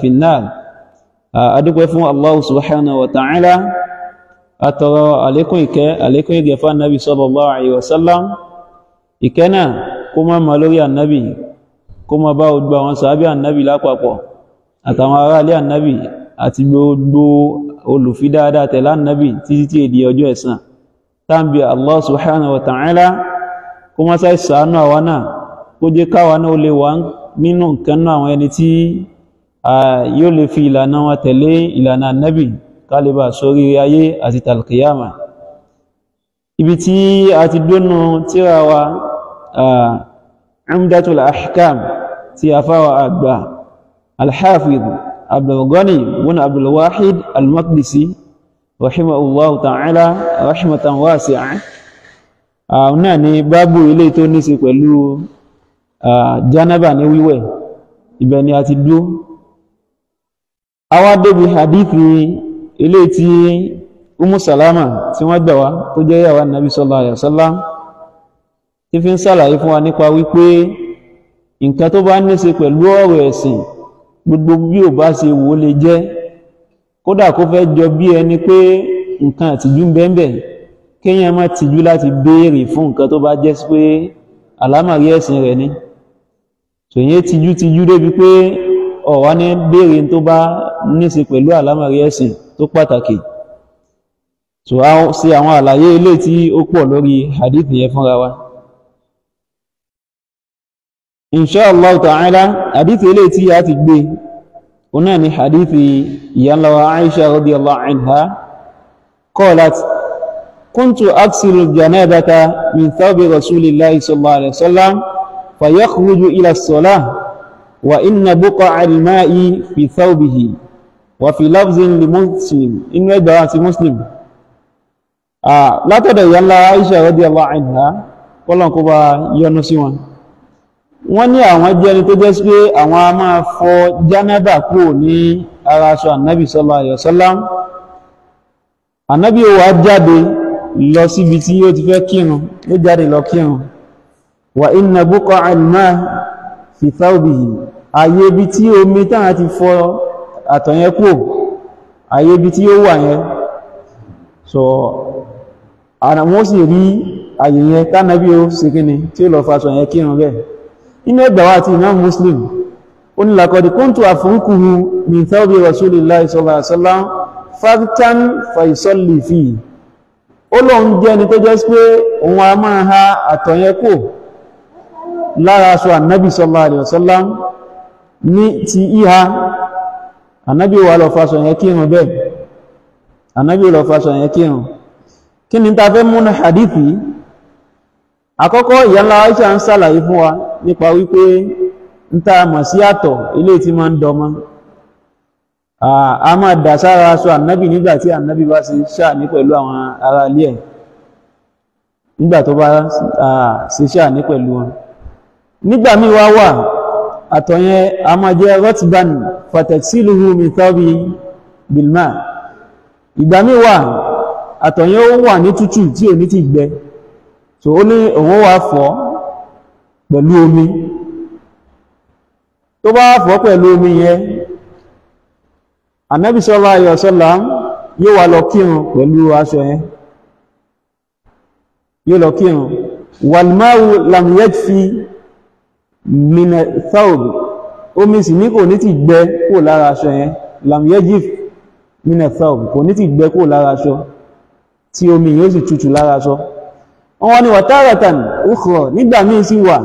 في النار. Adúpẹ́ fún Allah subhanahu wa ta'ala, àtọrọ àlékún ìkẹ́ àlékún ìgẹ̀ fún Ànábì sallallahu alaihi wasallam. Ìkẹ́ náà kó má ma lórí Ànábì, kó má bá gbogbo àwọn sàábé Ànábì lápapọ̀ àtàwọn ará ilé Ànábì àti gbogbo olùfi dáadáa tẹ̀lé Ànábì títí tí èdè ọjọ́ ẹ̀san. Tàbí Allah subhanahu wa ta'ala kó má sáì ṣàánú àwa náà, kó jẹ́ káwa náà lè wà nínú nǹkan náà àwọn ẹni tí yóò lè fi ìlànà wọn tẹ̀lé ìlànà Ànábì kálíbà sórí ayé àti tàlkìyàmà. Ibi tí a ti dónú tírà wa Umdatul Ahkam tí a fáwà àgbà Al-Hafiz Abdul Ghani bin Abdul Wahid Al-Maqdisi rahimahullahu ta'ala rahmatan wasi'a. Náà ni bábù ilé tó ní sí pẹ̀lú janaba ní wíwẹ̀, ibẹ̀ ni a ti dó. Àwa débi hadithi ilé tí Umu Salama tí wọ́n gbà wá tó jẹ́ ìyàwó Nabi sallallahu alaihi wasallam, tí fi ń sàlàyé fún wa nípa wípé nǹkan tó bá ní ṣe pẹ̀lú ọ̀rọ̀ ẹ̀sìn, gbogbo bí ò bá ṣe wò lè jẹ́, kódà kó fẹ́ jọ bí ẹni pé nǹkan àtijú ń bẹ́ẹ̀, kéèyàn má tijú láti béèrè fún nǹkan tó bá jẹ́ pé àlámọ̀rí ẹ̀sìn rẹ̀ ni. Tòyẹ́ tijú tijú débi pé ọ̀wá ní béèrè tó bá ní ṣe pẹ̀lú àlámọ̀rí ẹ̀sìn tó pàtàkì. So a ṣe àwọn àlàyé ilé tí ó pọ̀ lórí hadith yẹn fúnra wa. Insha Allah ta'ala, hadith ilé tí a ti gbé òun náà ni hadith ìyá ńlá wa Aisha radiyallahu anha, qalat kuntu aksilu janabata min thawbi rasulillahi sallallahu alaihi wasallam fayakhruju ila as-salah wa inna buqa'a al-ma'i fi thawbihi wa fi lafzin li Muslim. Inú ẹgbàá àti Muslim. Látọ̀dọ̀ ìyá ńlá Aisha radiyallahu anha, kọ́lọ̀n kó bá yọ́nú sí wọn. Wọ́n ní àwọn jẹ́ ẹni tó jẹ́ sí pé àwọn a máa fọ jánábà kúrò ní ara aṣọ Ànábì sallallahu alaihi wasallam. Ànábì ó wá jáde lọ síbi tí ó ti fẹ́ kírun, ó jáde lọ kírun. Wa inna buqa'a al-ma'i fi thawbihi, ààyè ibi tí omi táwọn ti fọ àtọ̀ yẹn kúrò, ààyè ibi tí ó wà yẹn, so àwọn sì rí ààyè yẹn tánàbí ó ṣe kíni tí ó lọ faṣọ yẹn kírun bẹ́ẹ̀. Inú ẹgbàá wa àti Imam Muslim, ó ní laqad kuntu afrukuhu min thawbi rasulillahi sallallahu alaihi wasallam fartan fa yusalli fihi. Ó lóun jẹ́ ẹni tó jẹ́ pé òun a máa ha àtọ̀ yẹn kúrò lára aṣọ Ànábì sallallahu alaihi wasallam ní ti ìhà. Ànábì wà lọ faṣọ yẹn kírun bẹ́ẹ̀. Ànábì lọ faṣọ yẹn kírun. Kí ni ta fẹ́ múnú hadithi? Àkọ́kọ́, ìyá ńlá Aisha ń sàlàyé fún wa nípa wípé ń ta mọ̀ sí àtọ̀ ilé tí máa ń dọmọ, a máa dà sára aṣọ Ànábì nígbà tí Ànábì bá ṣe ṣáà ní pẹ̀lú àwọn ará ilé ẹ̀, nígbà tó bá ṣe ṣáà ní pẹ̀lú wọn. Nígbà míì wá wà, àtọ̀ yẹn a máa jẹ́ rotban fataksiluhu min thawbi bilma. Ìgbà míì wà, àtọ̀ yẹn ó wà ní tútù tí ò ní ti gbẹ, so ó ní òun wà fọ̀ pẹ̀lú omi. Tó bá fọ̀ pẹ̀lú omi yẹn, Ànábì sallallahu alaihi wasallam yóò wá lọ kírun pẹ̀lú aṣọ yẹn, yóò lọ kírun. Wal ma'u lam yajfi min thawb, omi sì ní kò ní ti gbẹ kúrò lára aṣọ yẹn. Lam yajif min thawb, kò ní ti gbẹ kúrò lára aṣọ, tí omi yóò sì tutù lára aṣọ. Wọ́n ní wataratan ukhra, nígbà míì sì wà,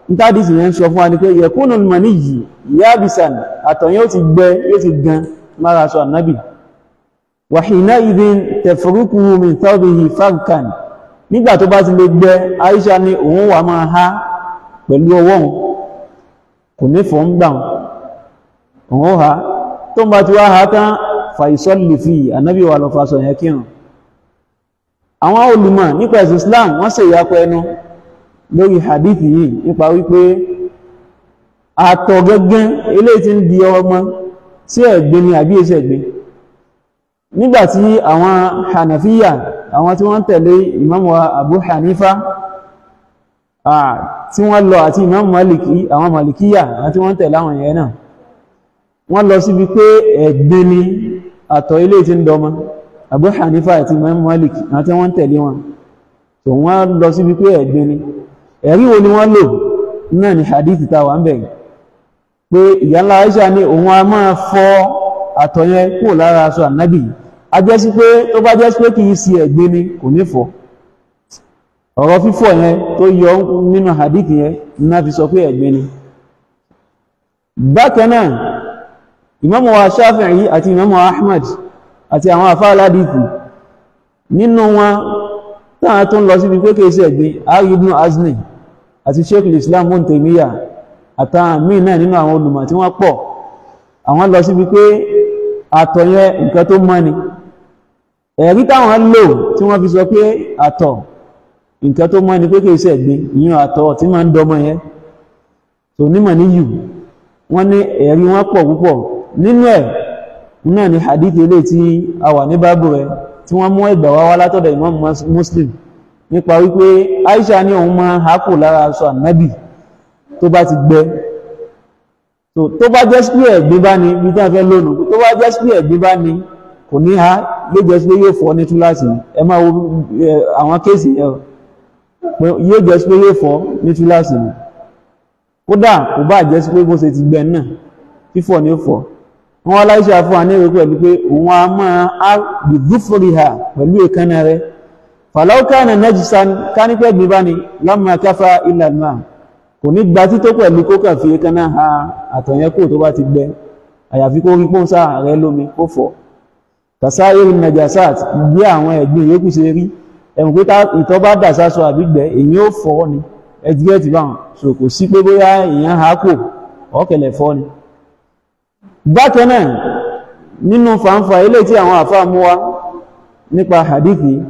nítàdísì yẹn ń sọ fún wa ní pé yakunu al-maniyyu yabisan, àtọ̀ yẹn ó ti gbẹ, yóò ti gan lára aṣọ Ànábì. Wa hina'idhin tafrukuhu min thawbihi farkan, nígbà tó bá ti lè gbẹ, Aisha ní òun wà máa há pẹ̀lú ọwọ́ òun, kò ní fọ́ ń gbà òun ó há. Tó ń bá ti wá há tán, fa yusalli fi, Ànábì wà lọ faṣọ yẹn kírun. Àwọn olùmọ̀ nípa ẹ̀sìn Islam wọ́n ṣe ìyapa ẹnu lórí hadithi yìí nípa wípé àtọ̀ gẹ́gẹ́ eléyìí tí ń di ọmọ sí ẹ̀gbin ni àbí èsì ẹ̀gbin. Nígbàtí àwọn Hanafiya, àwọn tí wọ́n tẹ̀lé Imam wa Abu Hanifa, tí wọ́n lọ àti Imam Maliki, àwọn Malikiya, àwọn tí wọ́n tẹ̀lé àwọn yẹn náà, Wọ́n lọ síbi pé ẹ̀gbin ni àtọ̀ ilé tí ń dọmọ. Abu Hanifa àti Imam Malik àti wọ́n tẹ̀lé wọn, tó wọ́n lọ síbi pé ẹ̀gbin ni. Ẹ̀rí wo ni wọ́n lò? Náà ni hadith ta wà ń bẹ̀rẹ̀ pé ìyá ńlá Aisha ní òun a máa fọ àtọ̀ yẹn kúrò lára aṣọ ànábì. A jẹ́ sí pé tó bá jẹ́ sí pé kìí sí ẹ̀gbin ni kò ní fọ̀. Ọ̀rọ̀ fífọ̀ yẹn tó yọ nínú hadith yẹn náà fi sọ pé ẹ̀gbin ni. Bákan náà Imam wa Shafi'i àti Imam wa Ahmad àti àwọn àfáà aládìsí nínú wọn táwọn tó ń lọ síbi pé kìí sí ẹ̀gbin, Ari ibn Azmi àti Sheikh Islam Ibn Taymiyyah àtàwọn míì náà nínú àwọn olùmọ̀ tí wọ́n pọ̀, àwọn lọ síbi pé àtọ̀ yẹn nǹkan tó mọ́ ni. Ẹ̀rí táwọn lò tí wọ́n fi sọ pé àtọ̀ nǹkan tó mọ́ ni pé kìí ṣe ẹ̀gbin, ìyẹn àtọ̀ tí máa ń dọmọ yẹn tó nímọ̀ níyù, wọ́n ní ẹ̀rí wọn pọ̀ púpọ̀. Nínú ẹ̀ náà ni hadith ilé tí a wà ní báàbù rẹ̀ tí wọ́n mú ẹgbà wá wá látọ̀dọ̀ Imam Muslim nípa wípé Aisha ní òun máa hákò lára aṣọ ànábì tó bá ti gbẹ. Tó bá jẹ́ sí ẹ̀gbin bá ní bí tán fẹ́ lónìí, tó bá jẹ́ sí ẹ̀gbin bá ní kò ní ha, yóò jẹ́ sí pé yóò fọ́ ní túláàsì. Ẹ máa wo àwọn kéèsì yẹn, yóò jẹ́ sí pé yóò fọ́ ní túláàsì ni. Kódà kò bá jẹ́ sí pé bó ṣe ti gbẹ náà fífọ̀ ni ó fọ́. Wọ́n wá láìṣà fún wa ní ìwé pẹ̀lú pé òun a máa á bìdúfòrìhà pẹ̀lú èékánná rẹ̀. Fàlàókànà najisan kánípẹ́ gbin bá ní lámà káfá ìlànà kò ní gba tító pẹ̀lú kó kàn fi èékánná ha àtọ̀yẹn kò tó bá ti gbẹ, àyàfi kó rí pọ́nsá rẹ̀ lómi kó fọ̀. Kàsá irin najasat bí àwọn ẹ̀gbin yòókù ṣe rí, ẹ̀mù pé ìtọ̀ bá dà sásọ àbígbẹ́ èyí ó fọ̀ ni, ẹ̀dígẹ́tì báwọn, so kò sí pé bóyá èèyàn ha kò ọ̀kẹ̀lẹ̀ fọ́ ni. Bákan náà nínú fàǹfà ilé tí àwọn àfáà mú wá nípa hadithi,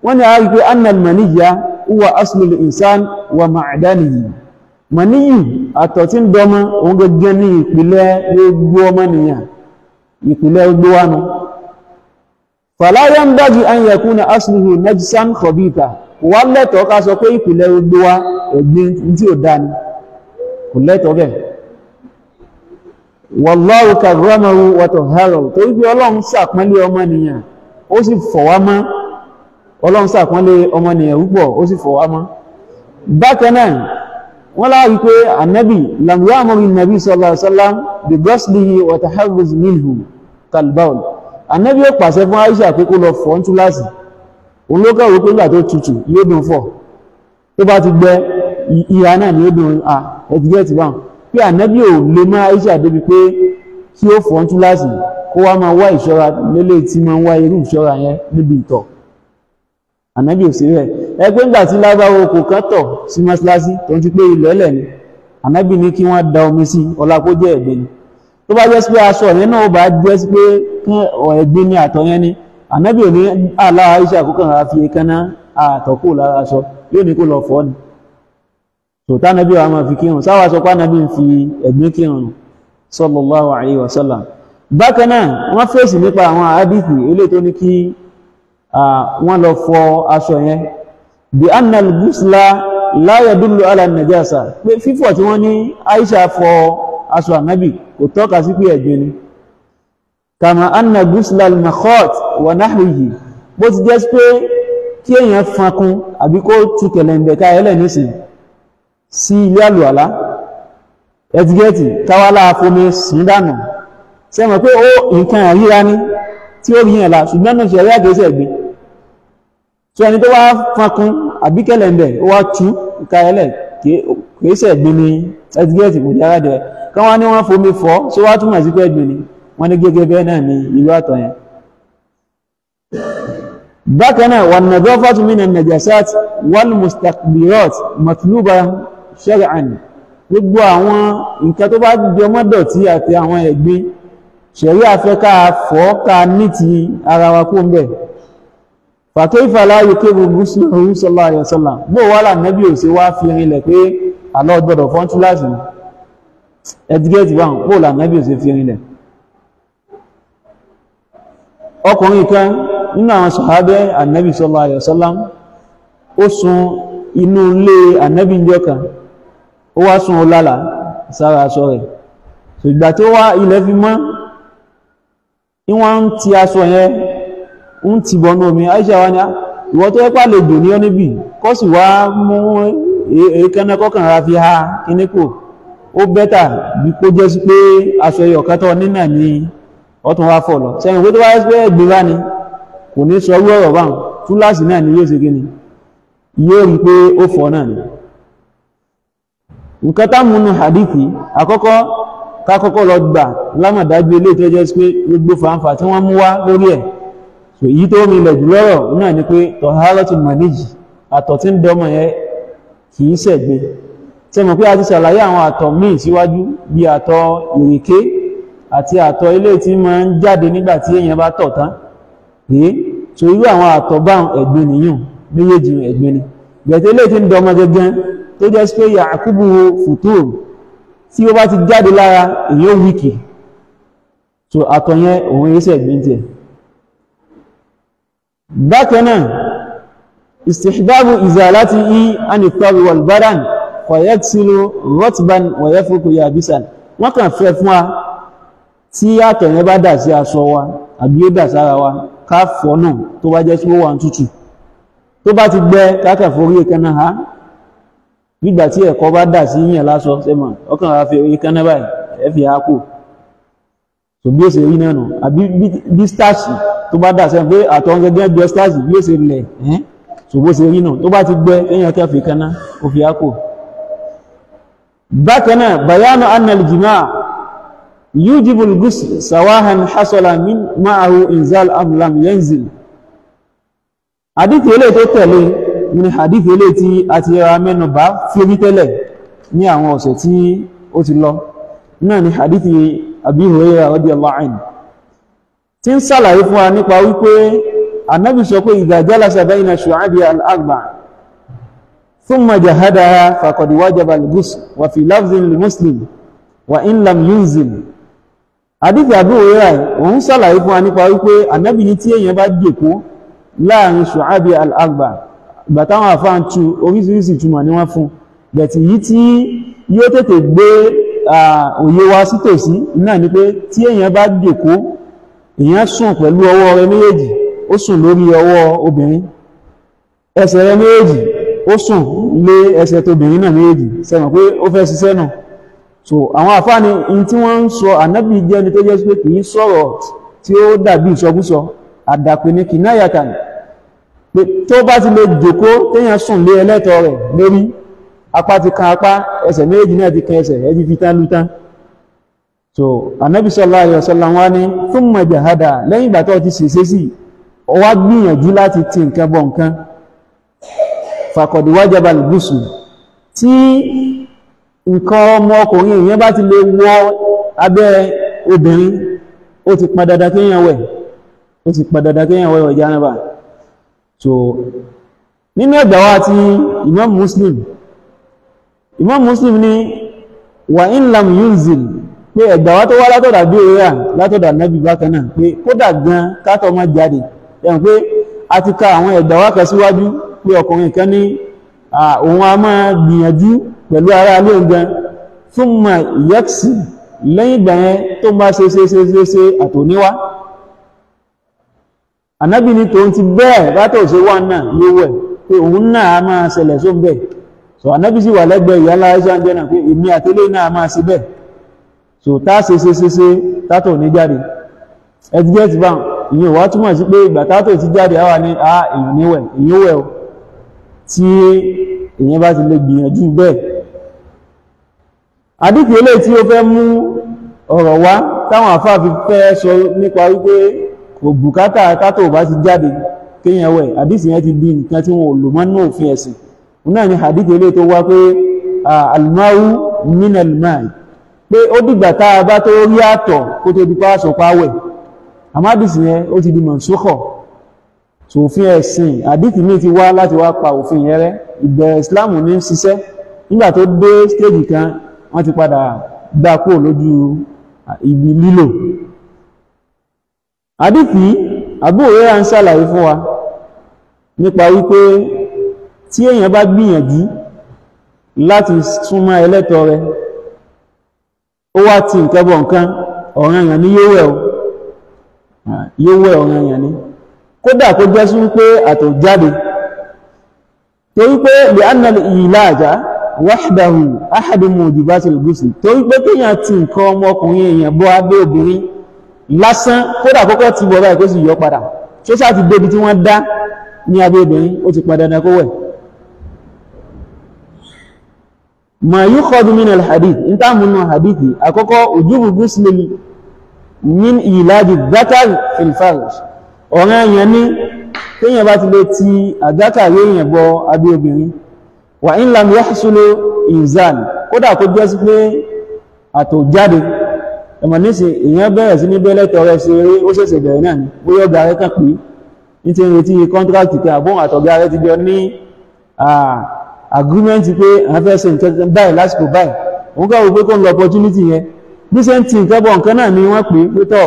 wọ́n ní a rí pé annal maniyya huwa aslul insan wa ma'danihi. Maniyu àtọ̀ tí ń dọmọ òun gẹ́gẹ́ ní ìpìlẹ̀ gbogbo ọmọnìyàn, ìpìlẹ̀ gbogbo wánu. Fala yanbaghi an yakuna asluhu najsan khabitha, wà lẹ́tọ̀ọ́ ká sọ pé ìpìlẹ̀ gbogbo wa ẹ̀gbin tí ò dá ni, kò lẹ́tọ̀ọ́ bẹ́ẹ̀. Wallahu karramahu wa tahharahu, torí pé Ọlọ́run ṣàpọ́nlé ọmọnìyàn ó sì fọ̀ wá mọ́. Ọlọ́run ṣàpọ́nlé ọmọnìyàn púpọ̀ ó sì fọ̀ wá mọ́. Bákan náà wọ́n láàrí pé ànábì lam ya'mur an-nabi sallallahu alaihi wasallam bi ghuslihi wa taharruz minhu kal-bawl. Ànábì ó pàṣẹ fún Aisha pé kó lọ fọ̀ ń túláàsì, òun ló kọ̀wé pé nígbà tó tutù yóò dùn fọ̀, tó bá ti gbẹ ìhà náà ni ó dùn à ẹ̀tìgẹ́tì báwọn, pé ànábì ò lè má Aisha débi pé kí ó fọ̀ ń túláàsì kó wá máa wá ìṣọ́ra lélẹ̀ tí máa ń wá irú ìṣọ́ra yẹn níbi ìtọ̀. Ànábì ò sí rẹ̀. Ẹgbẹ́ ńgbà tí lágbàwọ̀ kò kán tọ̀ sí mọ́sálásí tó ń ti pé ilẹ̀ ẹlẹ̀ ni, ànábì ní kí wọ́n da omi sí ọlá kó jẹ́ ẹ̀gbin ni. Tó bá jẹ́ sí pé aṣọ yẹn náà ó bá jẹ́ sí pé ẹ̀gbin ni àtọ̀ yẹn ni, ànábì ò ní àlá Aisha kó kàn ra fi èékánná àtọ̀ kó lára aṣọ, yóò ní kó lọ fọ̀ ni. Tòtá ànábì wa máa fi kírun, sáwà sọ pé ànábì ń fi ẹ̀gbin kírun sallallahu alaihi wasallam. Bákan náà wọ́n fèsì nípa àwọn àdìsí eléyìí tó ní kí wọ́n lọ fọ aṣọ yẹn, bí anna al-ghusla la yadullu ala najasa, pé fífọ̀ tí wọ́n ní Aisha fọ aṣọ ànábì kò tọ́ka sí pé ẹ̀gbin ni. Kama anna ghusla al-makhat wa nahwihi, bó ti jẹ́ pé kí èèyàn fankun àbí kó tu kẹ̀lẹ̀ǹbẹ̀ ká ẹlẹ̀ nísìn sí ilé àlùwàlá, ẹ̀tìgẹ́tì káwálá fomi sìn dànù, sẹ́mọ̀ pé ó nǹkan àríra ní tí ó rí yẹn la, ṣùgbọ́n náà ṣe rí àgbésẹ̀ ẹ̀gbin. So ẹni tó wá fankun àbí kẹ̀lẹ̀ǹbẹ̀ ó wá tú ká ẹlẹ̀ kìí ṣe ẹ̀gbin ni, ẹ̀tìgẹ́tì kò jára dẹ̀ kán wá ní wọ́n fomi fọ́, só wá túmọ̀ sí pé ẹ̀gbin ni, wọ́n ní gẹ́gẹ́ bẹ́ẹ̀ náà ni ìlú àtọ̀ yẹn. Bákan náà wan nadafatu min an-najasat wal mustaqbirat matluba shar'an, gbogbo àwọn nǹkan tó bá jọmọ́ dọ̀tí àti àwọn ẹ̀gbin ṣẹ̀rí afẹ́ ká fọ́ ká ní ti ara wa kó ń bẹ̀. Fa kayfa la yuqiru ghusluhu sallallahu alaihi wasallam, bó wà lànàbí ò sí wá fi rinlẹ̀ pé àlọ́ gbọ́dọ̀ fọ́n túláàsì ẹ̀dígẹ́tì báwọn, bó lànàbí ò sí fi rinlẹ̀. Ọkùnrin kan nínú àwọn sàhábẹ́ ànábì sallallahu alaihi wasallam ó sùn inú ilé ànábì ńjọ́ kan, ó wá sùn ó lálàá sára aṣọ rẹ̀. So ìgbà tó wá ilẹ̀ fi mọ́, ìwọ̀n ń ti aṣọ yẹn ń ti bọnú omi. Aisha wá ní ìwọ tó yẹ pà lè dùn ní ọ níbì kọ́ sì wá mú èékánná kọ́kàn ra fi ha kíní kò ó bẹ́tà bí kó jẹ́ sí pé aṣọ ẹyọ kan tó nínà ni ọtún wá fọ̀ lọ. Sẹ́yìn pé tó wáyé pé ẹ̀gbin bá ni kò ní sọ orú ọ̀rọ̀ báwọn, túláàsì náà ni yóò ṣe kíni, yóò rí pé ó fọ̀ náà ni. Nǹkan tá múnú hadithi àkọ́kọ́, kákọ́kọ́ lọ gbà lámọ̀dájú ilé tó jẹ́ pé gbogbo fàǹfà tí wọ́n mú wá lórí ẹ̀, so èyí tó rinlẹ̀ jù lọ́rọ̀ náà ni pé tọ̀hárọ́tù màníjì, àtọ̀ tí ń dọmọ yẹn kì í ṣẹ̀gbin. Ṣé mọ̀ pé a ti ṣàlàyé àwọn àtọ̀ míì síwájú, bí àtọ̀ ìrèké àti àtọ̀ ilé tí máa ń jáde nígbà tí èèyàn bá tọ̀ tán. So irú àwọn àtọ̀ bá ẹ̀gbin nìyàn, méjèèjì ẹ̀gbin ni. Gbẹ̀tẹ̀ ilé tí ń dọmọ gẹ́gẹ́ tó jẹ́ pé yàkúbù fùtúrù tí ó bá ti jáde lára èyàn wíkì, so àtọ̀ yẹn òun yẹ́ sẹ̀gbin tiẹ̀. Bákan náà, istihbabu izalatihi ani thawbi wal badan fayaghsilu rotban wa yafruku yabisan. Wọ́n kàn fẹ́ fún wa tí àtọ̀ yẹn bá dà sí aṣọ wa àbí ó dà sára wa ká fọ̀ náà tó bá jẹ́ sí ó wà ń tútù, tó bá ti gbẹ kákà forí èékánná ha. Nígbà tí ẹ̀kọ́ bá dà sí yíyàn lásọ, sẹ́mọ̀ ọkàn ra fi èékánná báyìí ẹ fi ha kù, so bí ó ṣe rí náà nù. Àbí bí starch tó bá dà sẹ́mọ̀ pé àtọ̀ ń gẹ́gẹ́ bí starch bí ó ṣe lẹ̀ ẹ́n, so bó ṣe rí náà tó bá ti gbẹ kéèyàn kẹ́ fi èékánná ó fi ha kù. Bákan náà, bayanu anna al-jima' yujibu al-ghusl sawahan hasala min ma'ahu inzal am lam yanzil. Hadithi eléyìí tó tẹ̀lé ní hadithi eléyìí tí a ti ra mẹ́nu bà fírí tẹ́lẹ̀ ní àwọn ọ̀sẹ̀ tí ó ti lọ náà ni hadithi Abi Hurairah radiyallahu anhu, tí ń sàlàyé fún wa nípa wípé Ànábì sọ pé idha jalasa bayna shu'abi al-arba' thumma jahadaha faqad wajaba al-ghusl wa fi lafzin li Muslim wa in lam yunzil. Hadithi Abi Hurairah òun sàlàyé fún wa nípa wípé Ànábì ní tí èèyàn bá jòkó láàrin ṣùhábí al-arba, ìgbà táwọn àfáà ń tú oríṣiríṣi ìtumọ̀ ni wọ́n fún, bẹ̀tì yìí tí yóò tètè gbé òye wa sítòsí náà ni pé tí èèyàn bá jòkó, èèyàn sùn pẹ̀lú ọwọ́ rẹ̀ méjèèjì, ó sùn lórí ọwọ́ obìnrin, ẹsẹ̀ rẹ̀ méjèèjì ó sùn lé ẹsẹ̀ tóbìnrin náà méjèèjì, sẹ́mọ̀ pé ó fẹ́ ṣiṣẹ́ náà. So àwọn àfáà ni in tí wọ́n ń sọ, Ànábì jẹ́ ni tó jẹ́ pé kì í sọ̀rọ̀ tí ó dàbí ìsọkúsọ, àdàpè ní kìnnáyàtàn, pé tó bá ti lè jòkó téèyàn sùn lé ẹlẹ́tọ̀ rẹ̀ lórí, apá ti kan apá, ẹsẹ̀ méjì náà ti kan ẹsẹ̀, ẹ ti fi tán lútán. So Ànábì sallallahu alaihi wasallam wá ní thumma jahada, lẹ́yìn ìgbà tó ti ṣèṣe sí, ó wá gbìyànjú láti ti nǹkan bọ̀ nǹkan, faqad wajaba al-ghusl. Tí nǹkan ọmọkùnrin èèyàn bá ti lè wọ abẹ́ obìnrin, ó ti pọn dandan kéèyàn wẹ̀, ó ti pọn dandan kéèyàn wẹ̀ jánábà. So nínú ẹgbà wa ti Imam Muslim, Imam Muslim ní wa in lam yunzil, pé ẹgbà wa tó wá látọ̀dà bí òwúrà látọ̀dà Nábì bákan náà pé kódà gan kátọ̀ má jáde, ẹ̀hùn pé a ti ka àwọn ẹgbà wa kan síwájú pé ọkùnrin kan ní òun a máa gbìyànjú pẹ̀lú ara ilé òun gan, thumma yaksi, lẹ́yìn ìgbà yẹn tó bá ṣe ṣe ṣe ṣe ṣe àtòníwá. Ànábì ní tòun ti bẹ́ẹ̀ látọ̀ ṣe wà náà ló wẹ̀ pé òun náà a máa ṣẹlẹ̀ só ń bẹ̀. So Ànábì sì wà lẹ́gbẹ̀ẹ́ ìyá ńlá Aisha ń jẹ́ náà pé èmi àtẹ́lé náà a máa ṣe bẹ́ẹ̀. So tá ṣe ṣe ṣe ṣe tátọ̀ ní jáde. Ẹtí ti bá ìyẹn wá túmọ̀ sí pé ìgbà tátọ̀ ti jáde àwa ní a èèyàn níwẹ̀, èèyàn wẹ̀ o, tí èèyàn bá ti lè gbìyànjú bẹ́ẹ̀. Àdìtì eléyìí tí ó fẹ́ mú ọ̀rọ̀ wá táwọn àfáà fi fẹ́ sọ nípa wípé kò bùkátà tátò bá ti jáde kéèyàn wẹ̀, àdìsí yẹn ti di nǹkan tí wọn ò lò mọ́ nínú òfin ẹ̀sìn. Náà ni àdìsí eléyìí tó wá pé almahu minal mai, pé ó dìgbà tá a bá tó rí àtọ̀ kó tó di pa aṣọ pa wẹ̀. Àmọ́ àdìsí yẹn ó ti di mọ̀nsúkọ̀. So òfin ẹ̀sìn àdìsí míì ti wá láti wá pa òfin yẹn rẹ́. Ìbẹ̀rẹ̀ Ìsìláàmù ní ṣiṣẹ́, nígbà tó dé stéèjì kan wọ́n ti padà gbà kúrò lójú ibi lílò. Àdìsí Abu Hurairah ń ṣàlàyé fún wa nípa wípé tí èèyàn bá gbìyànjú láti súnmọ́ ẹlẹ́tọ̀ rẹ̀, Ó wá ti nǹkan bọ̀ nǹkan, ọ̀ranyàn ni yóò wẹ̀ o, yóò wẹ̀, ọ̀ranyàn ni, kódà kó jẹ́ sí wípé àtọ̀ jáde, torí pé lè anna ìlàjà wahdahu ahadu mujibatil ghusl, torí pé kéèyàn ti nǹkan ọmọkùnrin èèyàn bọ́ abẹ́ obìnrin lásán, kódà kókó ti bọ̀ báyìí kó sì yọ padà, tó sáà ti débi tí wọ́n dá ní abẹ́ obìnrin, ó ti padà dandan kó wẹ̀. Ma yukhadu min al-hadith, in ta múnú hadithi àkọ́kọ́, ujubu ghusl min ìlàjì dhakar fil farj, ọ̀ràn èèyàn ní téèyàn bá ti lè ti àdákàrí èèyàn bọ abẹ́ obìnrin, wà in lam yahsulu inzal, kódà kó jẹ́ sí pé àtọ̀ jáde. Ẹ̀mọ̀ nísìn èèyàn bẹ̀rẹ̀ sí ní bẹ́lẹ̀ tọrẹ sí eré, ó ṣẹ̀ṣẹ̀ bẹ̀rẹ̀ náà ni, bóyá ọ̀gá rẹ̀ kàn pé ní ti ń retí kọ́ńtíráàtì pé àbóhùn àtọ̀gá rẹ̀ ti jọ ní agreement pé àwọn fẹ́ ṣe nǹkan báyìí lásìkò báyìí, òun kàn wò pé kó ń lọ opportunity yẹn, bí ṣe ń ti nǹkan bọ̀ nǹkan náà ni wọ́n pè é pé tọ̀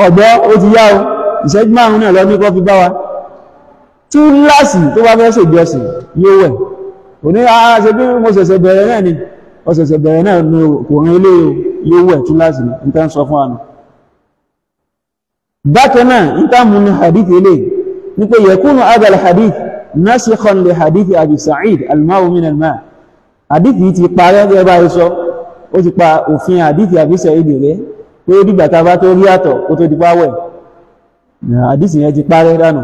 ọ̀gbọ́ ó ti yá o, ìṣẹ́jú márùn-ún náà lọ ní kó fi bá wa. Túláàsì tó bá fẹ́ ṣèjọsìn yóò wẹ̀. Òní ṣe bí mo ṣẹ̀ṣẹ̀ bẹ̀rẹ̀ náà ni, ó ṣẹ̀ṣẹ̀ bẹ̀rẹ̀ náà ni kò rán ilé o, yóò wẹ̀ túláàsì ní nǹkan sọ fún àná. Bákan náà nǹkan mú ní hadith ilé ní pé yakunu hadha hadith nasikhan li hadith Abi Sa'id al-ma'u min al-ma'. Hadith yìí ti parẹ́ gẹ́gẹ́ bá sọ, ó ti pa òfin hadith Abi Sa'id rẹ̀ pé ó dìgbà tá a bá tó rí àtọ̀ kó tó di pa wẹ̀, hadith yẹn ti parẹ́ dànù.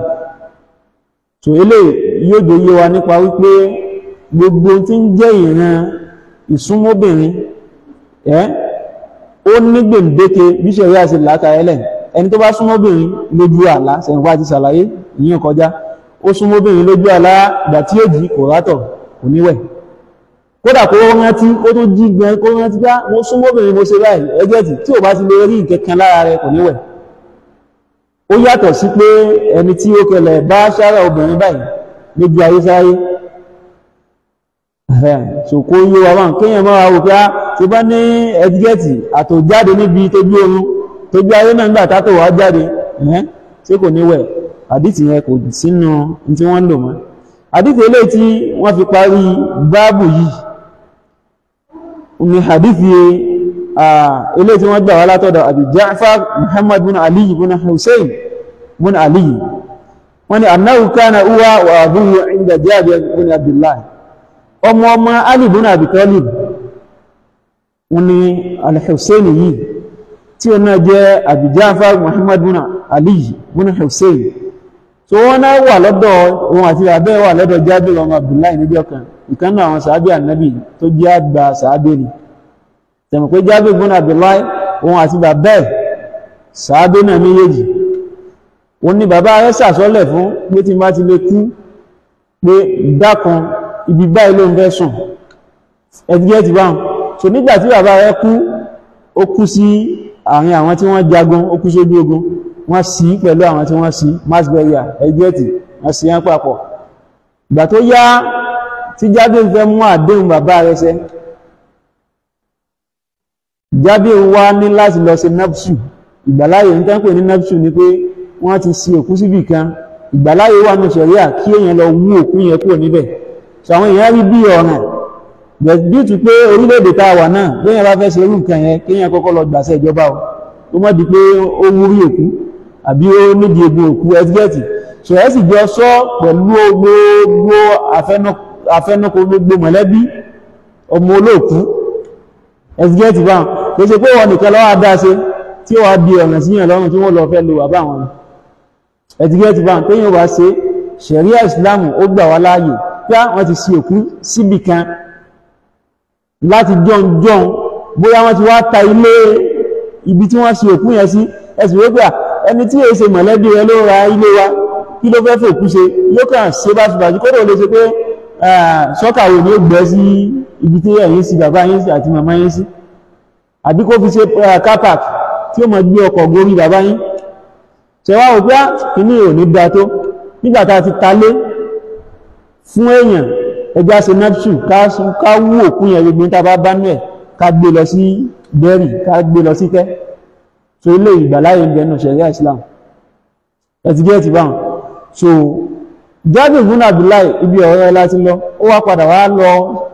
So eléyìí yóò gbé yé wa nípa wípé gbogbo tí ń jẹ́ ìran ìsúnmọ́bìnrin ó ní gbèǹdéke bí ṣẹ̀ríà ṣe làákàyè lẹ̀. Ẹni tó bá súnmọ́bìnrin lójú àlá, sẹ̀ǹpá ti ṣàlàyé ìyẹn kọjá, ó súnmọ́bìnrin lójú àlá, ìgbà tí yóò jí kò rátọ̀, kò níwẹ̀, kódà kó rántí kó tó jí gan, kó rántí bá mo súnmọ́bìnrin mo ṣe báyìí ẹjẹ́ tí ò bá ti lè rí nǹkan lára rẹ̀ kò níwẹ̀. Ó yàtọ̀ sí pé ẹni tí ó kẹlẹ̀ bá sára obìnrin báyìí lójú ayé sáyé. So kó yé wa wọn kéèyàn máa wò pé á ti bá ní ẹtíkẹ́ẹ̀tì àtòjáde níbi tójú oorun tójú ayé náà nígbà tátò wá jáde, ṣé kò ní wẹ̀? Àdìtì yẹn kò sínú tí wọ́n ń lò mọ́. Àdìtì eléyìí tí wọ́n fi parí báàbù yìí ni àdìtì eléyìí tí wọ́n gbà wá látọ̀dọ̀ Abi Ja'far Muhammad bin Ali bin Hussein bin Ali. Wọ́n ní annahu kana huwa wa abuhu inda Jabir bin Abdullah, ọmọ ọmọ Ali bin Abi Talib, wọ́n ní al-Hussein yìí tí ó náà jẹ́ Abi Ja'far Muhammad bin Ali bin Hussein. So wọ́n náà wà lọ́dọ̀ òun àti abẹ́ wà lọ́dọ̀ Jabir ọmọ Abdullah níbi ọkàn ìkan náà àwọn sàábì ànábì tó jẹ́ àgbà sàábì ni. Tẹ̀mọ̀ pé Jabir bin Abdullah òun àti bàbá ẹ̀ sàábì náà méjèèjì, òun ni bàbá rẹ̀ sàsọ́lẹ̀ fún pé tí n bá ti lè kú pé dákan ibi báyìí ló ń fẹ́ sùn, ẹ̀dígẹ́ ti báwọn. So nígbà tí bàbá rẹ̀ kú, ó kú sí àárín àwọn tí wọ́n jagun, ó kú sójú ogun, wọ́n sí pẹ̀lú àwọn tí wọ́n sí mass burial, ẹ̀dígẹ́ tí wọ́n sí yẹn papọ̀. Ìgbà tó yá tí Jábìr fẹ́ mú àdéhùn bàbá rẹ̀ ṣẹ, Jábìr wá ní láti lọ ṣe nafsu. Ìgbàláyè ń tán pè ní nafsu ni pé wọ́n ti sin òkú síbì kan, ìgbàláyè wà ní ṣẹ̀ríà kí èèyàn lọ wú òkú yẹn kúrò níbẹ̀. So àwọn èèyàn rí bí ọ̀ràn bí tù pé orílẹ̀-èdè tá a wà náà béèyàn bá fẹ́ ṣe irú nǹkan yẹn kéèyàn kọ́kọ́ lọ gbàṣẹ ìjọba o, ó má di pé ó wúrí òkú àbí ó nídìí egun òkú, ẹtíkẹ́ẹ̀tì. So ẹ sì jọ sọ pẹ̀lú gbogbo afẹnukò gbogbo mọ̀lẹ́bí ọmọ olóòkú, ẹtíkẹ́ẹ̀tì báwọn. Kò ṣe pé wọn nìkan lọ́wọ́ adá ṣe tí ó wá di ọ̀ràn síyàn lọ́rùn tí wọ́n lọ fẹ́ lo bàbá wọn, ẹtíkẹ́ẹ̀tì báwọn. Téèyàn bá ṣe ṣẹ̀ríà ìsìláàmù ó gbà wá láàyè pé wọ́n ti sin òkú síbì kan láti jọ̀njọ̀n, bóyá wọ́n ti wá ta ilé ibi tí wọ́n sin òkú yẹn sí, ẹ̀sìn wípé ẹni tí èsè mọ̀lẹ́bí rẹ ló ra ilé wa, kí ló fẹ́ fòkú ṣe, yóò kàn ṣe báṣubàṣu, kódà ó lè ṣe pé sọ́kàwé ni ó gbẹ́ sí ibi tí ẹ̀yin sí bàbá yín sí àti màmá yín sí, àbí kó fi ṣe car park tí ó máa gbé ọkọ̀ gorí bàbá yín. Ṣe wá wò pé kíní ò ní da tó, nígbà tá a ti ta lé fún èèyàn, ẹjá ṣe nafsu ká wú òkú yẹn gbogbo tá a bá bá nú ẹ̀ ká gbé lọ sí bẹ́rì, ká gbé lọ sí tẹ́. So ilé ìgbàláyé ń bẹnu ṣẹ̀ríà Islam, ẹ̀tìgẹ́ẹ̀tì báwọn. So Jábìr bin Abdullahi ibi ọ̀rọ̀ ẹ láti lọ, ó wá padà wá lọ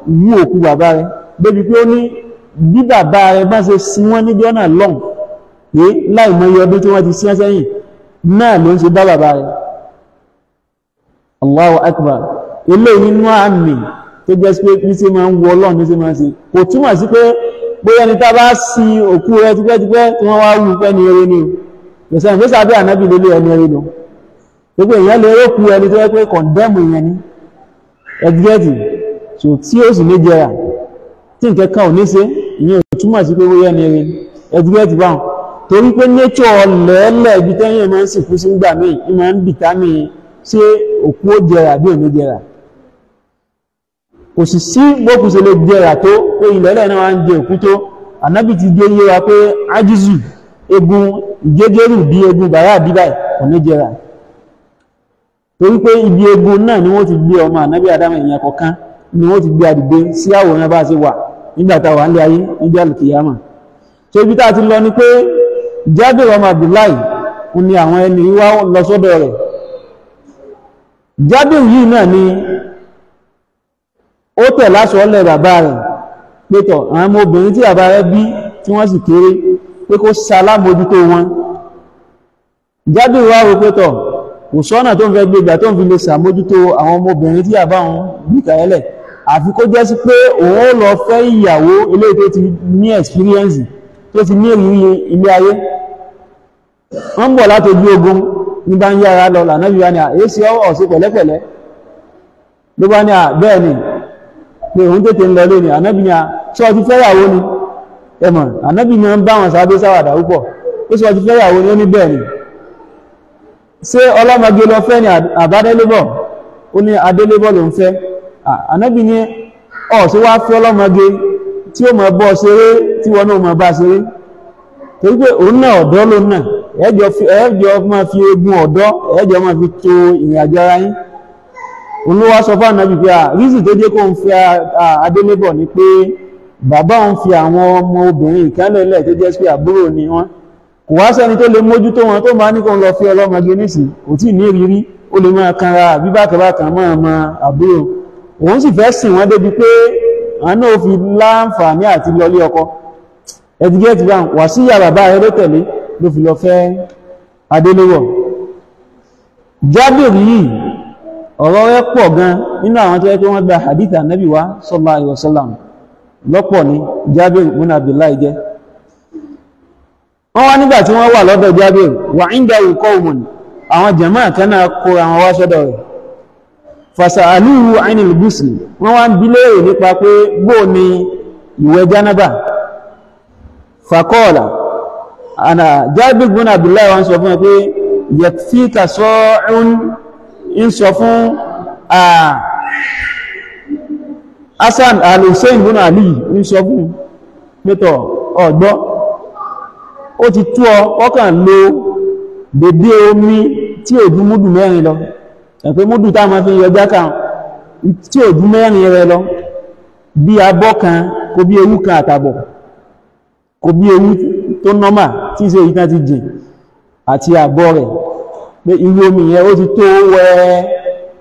wú òkú bàbá rẹ̀ débi pé ó ní Bí bàbá rẹ̀ bá ṣe sin wọ́n níjọ́ náà lọ́hùn pé láì mọ iye ọdún tí wọ́n ti sin sẹ́yìn náà ló ń ṣe bá bàbá rẹ̀. Allahu akbar. Eléyìí nínú àmì tó jẹ́ pé bí ṣe máa ń wọ Ọlọ́run ní ṣe máa ń ṣe. Kò túmọ̀ sí pé bóyá ẹni tá bá sin òkú rẹ̀ tipẹ́tipẹ́ tí wọ́n wá wù pẹ́ ní eré ni o. Ìṣẹ́ ìgbésẹ̀ abẹ́ ànábì lélẹ̀ ẹni eré lọ. Gbogbo èèyàn lè rókú ẹni tó yẹ pé kọ̀ndẹ́mù èèyàn ni. Ẹ̀dígẹ́tì so tí ó sì ní jẹrà tí nǹkan kan ò ní ṣe, ìyẹn ò túmọ̀ sí pé bóyá ẹni eré ni. Ẹ̀dígẹ́tì báwọn. Torí pé nature lẹ́ẹ̀lẹ̀ ibi tẹ́yìn máa ń sìnkú sí ńgbà míì, í máa ń dìtámì ṣé òkú ó jẹrà bí ò ní jẹrà. Kò sì sí bókù ṣe lè jẹrà tó pé ilẹ̀ẹ́lẹ̀ náà wá ń jẹ òkú tó. Ànábì ti dé yé wa pé ájízù egun ìgégérù bí egun bàrá àdíbà kò ní jẹrà. Torí pé ibi egun náà ni wọ́n ti gbé ọmọ ànábì Ádámù èèyàn kọ̀ọ̀kan ni wọ́n ti gbé àdìgbé sí àwòrán bá ṣe wà nígbà tá a wà nílé ayé níbi àlùkìyámà. So ibi tá a ti lọ ni pé Jábìrì ọmọ Abdullahi ni àwọn ẹni wá lọ sọ́dọ̀ rẹ̀. Jábìrì yìí náà ni ó tẹ̀ lásọ̀ọ́lẹ̀ bàbá rẹ̀ pétọ̀ àwọn ọmọbìnrin tí bàbá rẹ̀ bí tí wọ́n sì kéré pé kó ṣalámójútó wọn. Jábìrì wá rò pétọ̀ kò sọ́nà tó ń fẹ́ gbégbà tó ń fi lè ṣàmójútó àwọn ọmọbìnrin tí bàbá wọn bí kàyẹ́lẹ̀, àfi kó jẹ́ sí pé òun ó lọ fẹ́ ìyàwó eléyìí tó ti ní experience, tó ti ní ìrírí ilé ayé. Wọ́n ń bọ̀ láti ojú ogun ní bá ń yára lọ lànàbí wa ni à èsì ọ̀rọ̀ sí pẹ̀lẹ́pẹ̀lẹ́ ló bá ní à bẹ́ẹ̀ ni pé òun tètè ń lọ lé ní. Ànábì ni à sọ ti fẹ́yàwó ni? Ẹmọ̀ ànábì ni ń bá wọn sábẹ́ sáwàdà púpọ̀. Ó sọ ti fẹ́yàwó ni? Ó ní bẹ́ẹ̀ ni. Ṣé ọlọ́mọge lọ fẹ́ ni àbádélébọ̀? Ó ní adélébọ̀ ló ń fẹ́. Ànábì ni ọ̀ sí wá fẹ́ ọlọ́mọge tí ó mọ̀ bọ́ ṣeré tí wọn náà mọ̀ bá ṣeré, torí pé òun náà ọ̀dọ́ ló náà, ẹ̀ẹ́jọ máa fi egun ọ̀dọ́ ẹ̀ẹ́jọ máa fi to ìrìn àjò ara yín. Òun ló wá sọ fún ànábì pé rísì tó jẹ́ kó ń fẹ́ adélébọ̀ ni pé bàbá òun fi àwọn ọmọ obìnrin ìkálẹ̀lẹ̀ tó jẹ́ pé àbúrò ni wọ́n, kò wá sẹ́ni tó lè mójútó wọn, tó máa ní kó ń lọ fi ọlọ́mọge nísìn kò tí ì ní ìrírí, ó lè máa kanra àbí bákàbákan máa ma àbúrò. Òun sì fẹ́ sìn wọ́n débi pé àwọn náà fi láǹfààní àti lọlé ọkọ. Ẹ̀dígẹ́tì bá wà sí ìyá bàbá rẹ̀ ló tẹ̀lé ló fi lọ fẹ́ adélébọ̀. Jábìrì yìí ọ̀rọ̀ rẹ̀ pọ̀ gan nínú àwọn tó yẹ kí wọ́n gba hadith ànábì wa sallallahu alaihi wasallam lọ́pọ̀ ni Jábìrì ibn Abdullahi jẹ́. Wọ́n wá nígbà tí wọ́n wà lọ́dọ̀ Jábìrì wà indahu qawmun, àwọn jàmáà kan náà kó àwọn wá sọ́dọ̀ rẹ̀. Fasa'aluhu anil ghusl, wọ́n wá ń bi léèrè nípa pé bó ni ìwẹ̀ jánábà. Faqala àná Jábìrì ibn Abdullahi wọ́n sọ fún ẹ pé yakfika sa'un, ń sọ fún Hasan al-Hussein ibn Ali, ń sọ fún pẹ́tọ̀ ọ̀gbọ́ ó ti tú ọ ọkàn lo dédé omi tí ò ju múdù mẹ́rin lọ, ẹ̀pẹ́ múdù tá máa fi yọ jákà tí ò ju mẹ́rin rẹ lọ, bí abọ́ kan kò bí ewu kan àtàbọ̀, kò bí ewu tó nọ́mà tí ṣe ìtàn ti jìn àti àbọ̀ rẹ̀, pé irú omi yẹn ó ti tó wẹ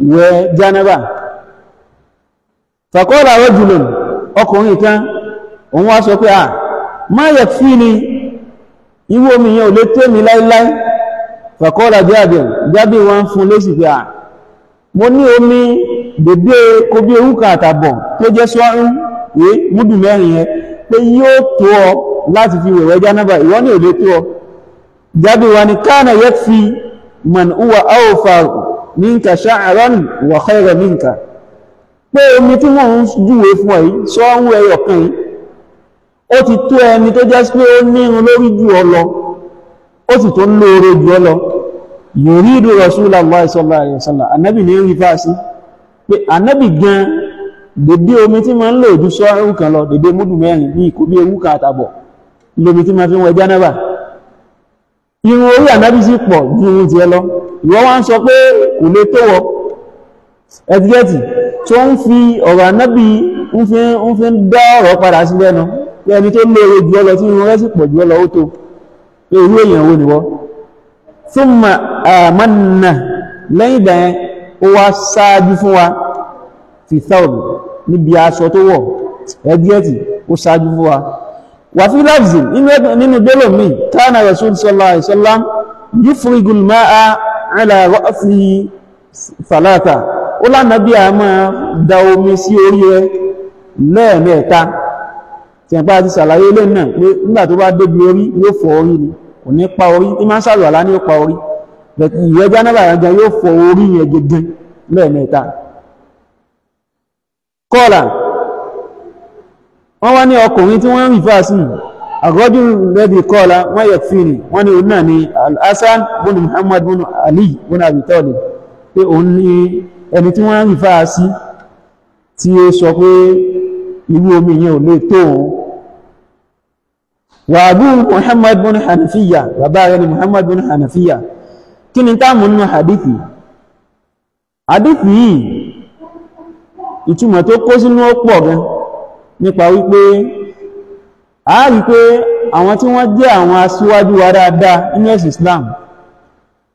ìwẹ̀ jánábà. Faqala rajulun, ọkùnrin kan òun wá sọ pé à má yakfini, irú omi yẹn ò lè tó mi láíláí. Faqala Jábìr, Jábìr wá ń fún lésì pé à mo ní omi dèdè kò bí ewu kan àtàbọ̀ tó jẹ́ sọ́rún pé múdù mẹ́rin yẹn pé yóò tó ọ láti fi wẹ̀wẹ̀ jánábà, ìwọ ní ò lè tó ọ. Jábìr wá ní kana yakfi man huwa awfar minka sha'ran wa khayran minka, pé omi tí wọ́n ń júwe fún ọ yìí sọ́rún ẹyọ kan yìí ó ti tó ẹni tó jẹ́ pé ó ní irun lórí jù ọ lọ, ó sì tó lóore jù ọ lọ. Yuridu Rasulullah sallallahu alaihi wasallam, ànábì ní rí fáasí pé ànábì gan dédé omi tí ma ń lò ojú sọ́rún kan lọ, dédé múdù mẹ́rin ní ìkó bí ewu kan àtàbọ̀ lómi tí ma fi ń wẹ jánábà. Irun orí ànábì sì pọ̀ ju irun tiẹ̀ lọ, ìwọ wá ń sọ pé kò lè tó wọ. Ẹtíkẹ́tì tó ń fi ọ̀rọ̀ ànábì ń fi ń dá ọ̀rọ̀ padà sí lẹ́nu pé ẹni tó lóore jù ọ lọ tí irun rẹ̀ sì pọ̀ jù ọ lọ ó tó pé irú èèyàn wo nìwọ. Thumma amanna, lẹ́yìn ìgbà yẹn ó wá ṣáájú fún wa fi thawb, níbi aṣọ tó wọ̀, ẹdíẹ̀tì ó ṣáájú fún wa. Wà fi lafzi nínú gbólóhùn mi, kana rasul sallallahu alaihi wasallam yufrigul ma'a ala ra'sihi thalatha, ó lánàbí a máa da omi sí orí rẹ̀ lẹ́ẹ̀mẹ́ta. Tí ẹ̀pá ti ṣàlàyé ilé náà pé nígbà tó bá débi orí yóò fọ orí ni, kò ní pa orí, ní máa ń ṣàlùwàlá ní ó pa orí, ìwẹ̀ jánábà yẹn yóò fọ orí yẹn gẹ́gẹ́ lẹ́ẹ̀mẹ́ta. Kọ́ọ̀là wọ́n wá ní ọkùnrin tí wọ́n ń rìfà sí àrọ́jú lẹ́bí kọ́ọ̀lá wọ́n yẹ fi ni, wọ́n ní òun náà ni Al-Hasan bùnú Muhammad bùnú Ali bùnú Abi Talib, pé òun ní ẹni tí wọ́n ń rìfà sí tí ó sọ pé irú omi yẹn ò lè tó òun. Wà Abu Muhammad bùnú Hanafiya, bàbá rẹ̀ ni Muhammad bùnú Hanafiya. Kí ni táàmù nínú hadithi? Hadithi yìí ìtumọ̀ tó kó sínú ó pọ̀ gan, nípa wípé a rí pé àwọn tí wọ́n jẹ́ àwọn aṣíwájú wa dáadáa nínú ẹ̀sìn Islam,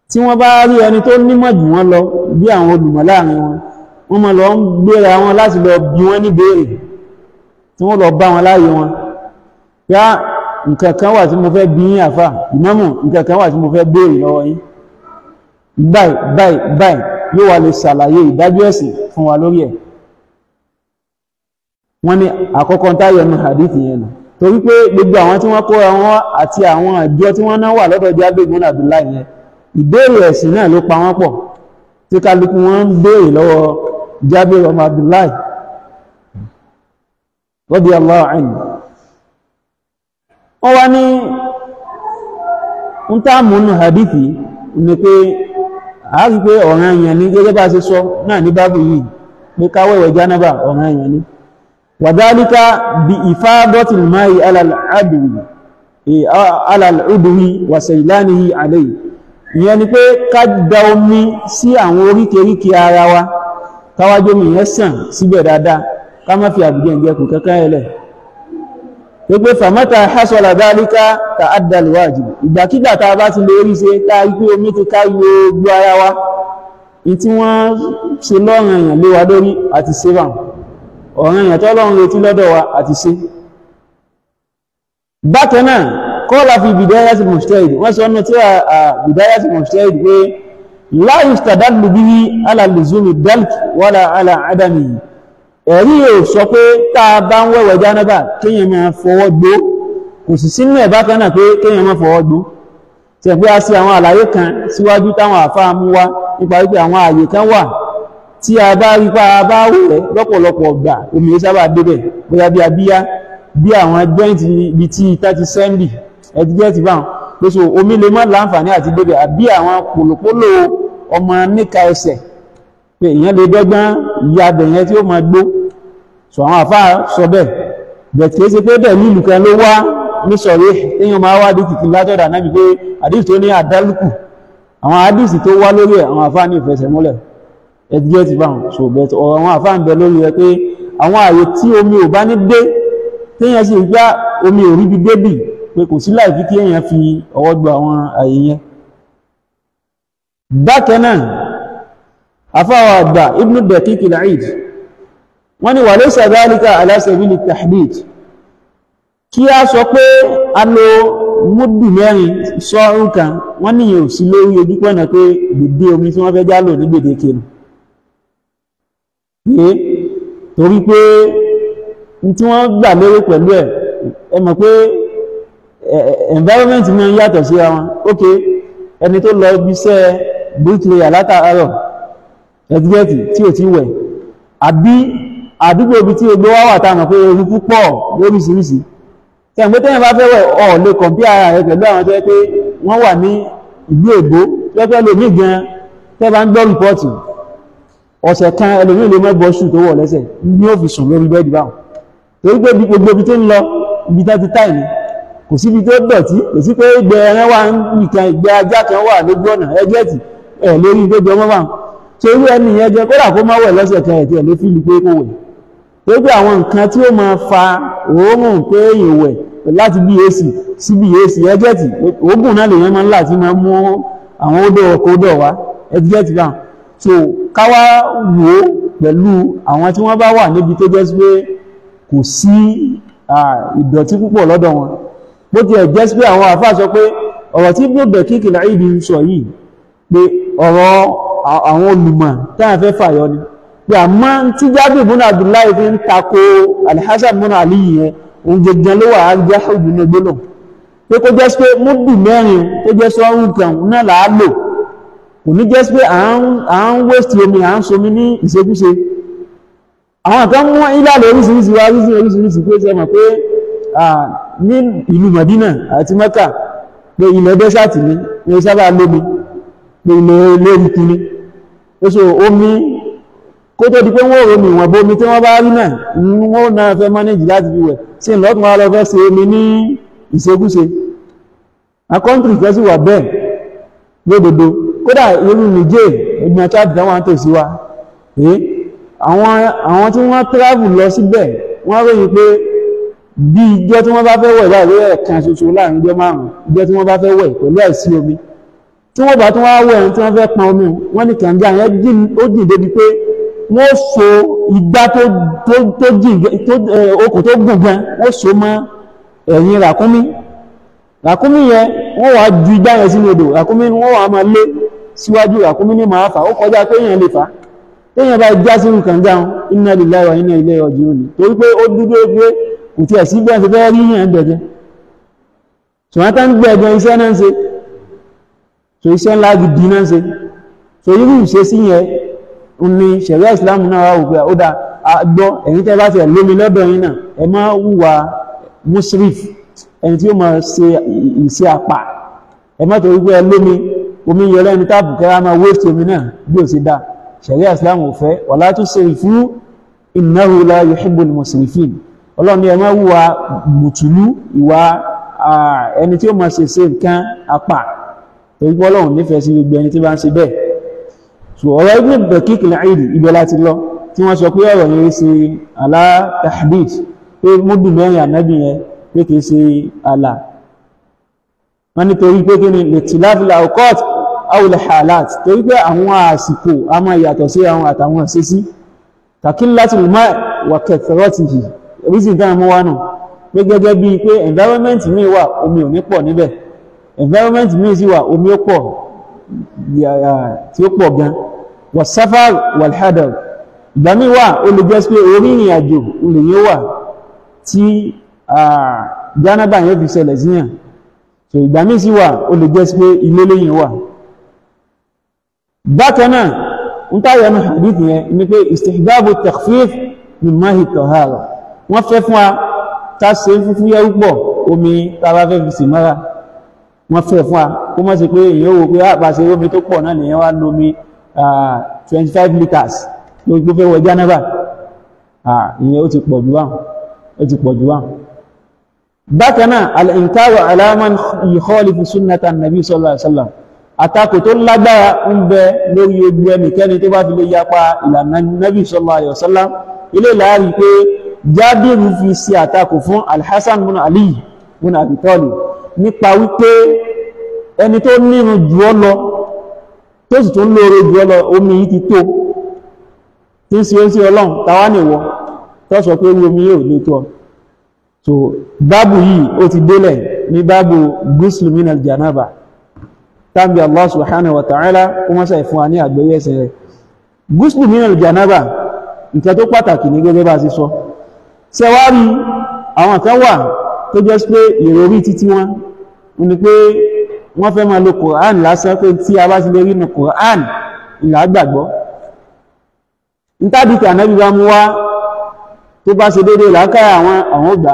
tí wọ́n bá rí ẹni tó nímọ̀ jù wọ́n lọ bí àwọn olùmọ̀ láàrin wọn, wọ́n máa lọ ń gbéra wọn láti lọ bi wọ́n ní béèrè, tí wọ́n lọ bá wọn láàyè wọn. Yá, nǹkan kan wà tí mo fẹ́ bi yín àfà ìmámù, nǹkan kan wà tí mo fẹ́ béèrè lọ́wọ́ yín, báyìí báyìí báyìí, yóò wá lè ṣàlàyé ìdájọ́ ẹ̀sìn fún wa lórí ẹ̀. Wọ́n ní àkọ́kọ́ táyọ̀ ní hadithi yẹn nù, torí pé gbogbo àwọn tí wọ́n kóra wọn àti àwọn àjọ tí wọ́n náà wà lọ́dọ̀ Jábìr ibn Abdullah yẹn, ìbéèrè ẹ̀sìn náà ló pa wọ́n pọ̀, tí kálukú wọn ń béèrè lọ́wọ́ Jábìr ọmọ Abdullah radiyallahu anhu. Wọ́n wá ní ń táàmù nù hadithi ni pé a rí pé ọ̀ràn yẹn ní gẹ́gẹ́ bá ṣe sọ náà ní bábù yìí pé káwẹ̀wẹ̀ jánábà ọ̀ràn yẹn ní. Wàdálíká bí ìfádọ́tì máì alàl'udwi wà sẹ̀ìlánihi alayhi, ìyẹn ni pé ká da omi sí àwọn oríkèríkè ara wa, káwájú omi yẹn sàn síbẹ̀ dáadáa, ká má fi àbújẹ́ ìjẹkù kankan ẹlẹ̀. Pé fàmátà hasala dálíká ta addal wajib, ìgbàkígbà tá a bá ti lè rí ṣe tá a rí pé omi ti ká gbogbo ara wa, ní tí wọ́n ṣe lọ́rùn èèyàn lé wa lórí àti ṣe báwọn ọ̀ràn èèyàn tọ́lọ́run retí lọ́dọ̀ wa àti ṣe. Bákan náà kọ́lá fi Bidayatul Mujtahid, wọ́n sọ ọ́nà tí a Bidayatul Mujtahid pé la yustadallu bihi ala luzumi dalk wala ala adamihi, ẹ̀rí ò sọ pé tá a bá ń wẹ̀wẹ̀ jánábà kéèyàn máa fọwọ́ gbó, kò sì sínú ẹ̀ bákan náà pé kéèyàn máa fọwọ́ gbó. Tẹ̀ pé a ṣe àwọn àlàyé kan síwájú táwọn àfáà mú wá nípa wípé àwọn àyè kan wà tí a bá rí pa a bá wẹ̀ lọ́pọ̀lọpọ̀ ọgbà omi ó sábà débẹ̀, bóyá bí abíyá bí àwọn joint ibi tí ìta ti sẹ́ndì ẹ̀dígẹ́tì báwọn pé so omi lè má láǹfààní àti débẹ̀, àbí àwọn pòlòpólò ọmọ níka ẹsẹ̀ pé ìyẹn lè dọ́gbọ́n ìyá abẹ̀ yẹn tí ó máa gbó. So àwọn àfáà sọ bẹ́ẹ̀, bẹ̀t kìí ṣe pé bẹ́ẹ̀ nílùú kan ló wá ní sọ̀rí téèyàn máa wá dìkìkì látọ̀dà náà bí pé àdìsí tó ní àdálùkù, àwọn àdìsí tó wá lórí ẹ̀ àwọn àfáà ní ìfẹsẹ̀múlẹ̀ ẹ̀dígẹ́ ti báwọn. So bẹ̀t ọ̀rọ̀ àwọn àfáà ń bẹ lórí ẹ pé àwọn ààyè tí omi ò bá ní dé téèyàn sì gbá omi ò ríbi débì pé kò sí láì fi kí èèyàn fi ọwọ́ gbọ́ àwọn ààyè yẹn. Bákan náà àfáà àgbà Ibn Daqiq al-Eid wọ́n ní wa laysa dhalika ala sabili at-tahdid, kí a sọ pé a lo múdù mẹ́rin sọ́rún kan, wọ́n níyàn ò sí lórí ojúpọ̀nà pé gbèdé omi tí wọ́n fẹ́ já lò ní gbèdéke nù, pé torí pé tí wọ́n gbà lérò pẹ̀lú ẹ̀, ẹ mọ̀ pé environment máa ń yàtọ̀ síra wọn. Ok, ẹni tó lọ ibi iṣẹ́ bricklayer látàárọ̀ ẹ̀dígẹ́tì tí ò ti wẹ̀, àbí àdúgbò ibi tí gbogbo wá wà táwọn pé eruku pọ̀ lóríṣiríṣi, tẹ̀wọ̀n pé tẹ́yìn bá fẹ́ wẹ̀ ọ̀ lè kọ̀m̀pí ara rẹ pẹ̀lú àwọn tó yẹ pé wọ́n wà ní ìlú èbó, tó yẹ pé ẹlòmíì gan tẹ́ bá ń gbọ́ rìpọ́ọ̀tì ọ̀sẹ̀ kan ẹlòmíì lè má bọ́ ṣù tó wọ̀ lẹ́sẹ̀ ní ó fi sùn lórí bẹ́ẹ̀dì báwọn, torí pé gbogbo ibi tó ń lọ ibi tá ti táì ní, kò síbi tó dọ̀tí, kò sí pé ìgbẹ́ ẹran wà nìkan, ìgbẹ́ ajá kan wà lójú ọ̀nà ẹgẹ́tì ẹ̀ lórí gbogbo ọmọ báwọn. So irú ẹni yẹn jẹ kódà kó má wẹ̀ lọ́sẹ̀ kan ẹ̀tì ẹ̀ ló fi lù pé kó wẹ̀, torí pé àwọn nǹkan tí ó máa fa òórùn pé èèyàn wẹ̀ láti bí ac sí bí ac ẹgẹ́tì òógùn náà lèèyàn máa ń là tí máa mú àwọn odò ọkọ̀ odò wá ẹgẹ́tì báwọn. So káwá wò ó pẹ̀lú àwọn tí wọ́n bá wà níbi tó jẹ́ sí pé kò sí ìdọ̀tí púpọ̀ lọ́dọ̀ wọn. Bó ti ẹ̀ jẹ́ sí pé àwọn àfáà sọ pé ọ̀rọ̀ tí Ibn Daqiq al-Eid ń sọ yìí pé ọ̀rọ̀ àwọn olùmọ̀ táà fẹ́ fàyọ ni, pé àmọ́ tí Jábìr ibn Abdullahi fi ń tako Al-Hasan ibn Ali yẹn, òun gẹ́gẹ́ ló wà á jẹ́ òdùnú gbólọ̀ pé kó jẹ́ sí pé múdù mẹ́rin tó jẹ́ sọ́run kan náà là á lò, kò ní jẹ́ sí pé à ń waste omi, à ń somi ní ìṣekúṣe. Àwọn kan mú ìlànà oríṣiríṣi wá, oríṣiríṣi pé ṣe mọ̀ pé ní ìlú Madina àti Mẹ́kà pé ilẹ̀ dẹ́sàtì ni ní sábà lómi, pé ilẹ̀ lórí ni ó so omi kó tó di pé wọ́n romi ìwọ̀n bómi tí wọ́n bá rí náà wọ́n náà fẹ́ manage láti fi wẹ̀ sí ìlọ́tún wá lọ fẹ́ ṣe omi ní ìṣekúṣe. A kọ́ntì fẹ́ sì wà bẹ́ẹ̀ lódodo. Kódà irú Niger ìgbìmọ̀ Chad táwọn ń tòsí wa, àwọn tí wọ́n travel lọ síbẹ̀ wọ́n ròyìn pé bí ijọ́ tí wọ́n bá fẹ́ wẹ̀ láìwé ẹ̀kan ṣoṣo láàrin ijọ́ márùn-ún, ijọ́ tí wọ́n bá fẹ́ wẹ̀ pẹ̀lú àìsí omi, tí wọ́n bá tún wá wẹ̀ tí wọ́n fẹ́ pọn omi, wọ́n ní kànga yẹn ó jìn débi pé wọ́n so igbá tó jìn, okùn tó gùn gan, wọ́n so mọ́ ẹ̀yìn ràkúnmí. Ràkúnmí yẹn wọ́n wá ju igbá yẹn sínú odò, ràkúnmí wọ́n wá máa lé síwájú, ràkúnmí ní máa fà ó kọjá pé èèyàn lè fà á. Téèyàn bá já sínú kànga inna lillahi wa inna ilayhi raji'un, torí pé ó dúdú pé kò tí ẹ̀ sí bí wọ́n ti fẹ́ rí yàn gbẹ̀gẹ́. Ṣùgbọ́n tá ń gbẹ̀gẹ́ iṣẹ́ náà ń ṣe, so iṣẹ́ ńlá gidi náà ń ṣe. So irú ìṣesí yẹn ní ṣẹ̀ríà ìsìlámù náà wà wò pé ó dá gbọ́, ẹ̀yin tẹ́ bá ti ẹ̀ lómi lọ́dọ̀ yín náà ẹ má hùwà musrif, ẹni tí ó máa ṣe ìṣe àpà, ẹ má torí pé ẹ lómi, omi yọ lẹ́nu táàpù kẹ́rà máa waste omi náà bí ó ṣe dá. Ṣẹ̀ríà ìsìlámù ò fẹ́ wala tusrifu innahu la yuhibbul musrifin. Ọlọ́run ní ẹ má hùwà bùtùlù, ìwà ẹni tí ó máa ṣe ṣe nǹkan àpà, torí pé Ọlọ́run nífẹ̀ẹ́ sí gbogbo ẹni tí bá ń ṣe bẹ́ẹ̀. So ọ̀rọ̀ Ibn Daqiq al-Eid ibẹ̀ láti lọ, tí wọ́n sọ pé ọ̀rọ̀ yẹn ṣe ala tahdid, pé múdù mẹ́rin ànábì yẹn pé kìí ṣe àlà. Wọ́n ní torí pé kí ni lè awqat aw al-halat, torí pé àwọn àsìkò a máa yàtọ̀ sí àwọn àtàwọn ìṣesí. Kaqillatil ma' wa kathratihi, reason táwọn mú wá nù pé gẹ́gẹ́ bíi pé environment míì wà omi ò ní pọ̀ níbẹ̀, environment míì sì wà omi ó pọ̀ tí ó pọ̀ gan. Wasafar walhadar, ìgbà míì wà ó lè jẹ́ pé orí ìrìn àjò olè yóò wà tí jánábà yóò fi ṣẹlẹ̀ síyàn. So ìgbà míì sì wà ó lè jẹ́ pé ilé lẹ́yìn wà. Bákan náà ń táyà ní hadith yẹn ni pé istihbabu takhfif min mahi tahara, wọ́n fẹ́ fún wa ká ṣe fúfú yẹ́ púpọ̀ omi tá a bá fẹ́ fi sì mọ́ra, wọ́n fẹ́ fún wa kó má ṣe pé èèyàn wò pé àpàṣẹ omi tó pọ̀ náà nìyẹn wá lómi 25 litres ló gbó fẹ́ wọ jánábà, ìyẹn ó ti pọ̀ jù wáhùn, ó ti pọ̀ jù wáhùn. Bákan náà al-inkaru ala man yukhalifu sunnata an-nabi sallallahu alaihi wasallam, àtakò tó lágbára ń bẹ lórí ogun ẹnikẹ́ni tó bá fi lè yapa ìlànà nabi sallallahu alaihi wasallam. Ilé láàrí pé Jábìrù fi ṣe àtakò fún Al-Hasan ibn Ali ibn Abi Talib nípa wípé ẹni tó nírun jù ọ́ lọ tó sì tún lóore jù ọ́ lọ, omi yìí ti tó tí ń ṣe ó sí Ọlọ́run, tàwa nìwọ tó sọ pé omi yóò lè tó ọ. So báàbù yìí ó ti délẹ̀ ní báàbù gúúsùlù minal janaba, tàbí Allah subhanahu wa ta'ala kó mọ́sà ìfún wa ní àgbọ́yé ẹ̀sìn rẹ̀. Gúúsùlù minal janaba nǹkan tó pàtàkì ní gẹ́gẹ́ bá ṣe sọ. Ṣẹwárí àwọn kan wà tó jẹ́ pé ìròrí títí wọn ni pé wọ́n fẹ́ máa lo Quran lásán, pé tí a bá ti lè rí nu Quran ìlà gbàgbọ́. Nítàbí tí ànábì bá mú wá tó bá ṣe déédéé làákàyè àwọn àwọn gbà,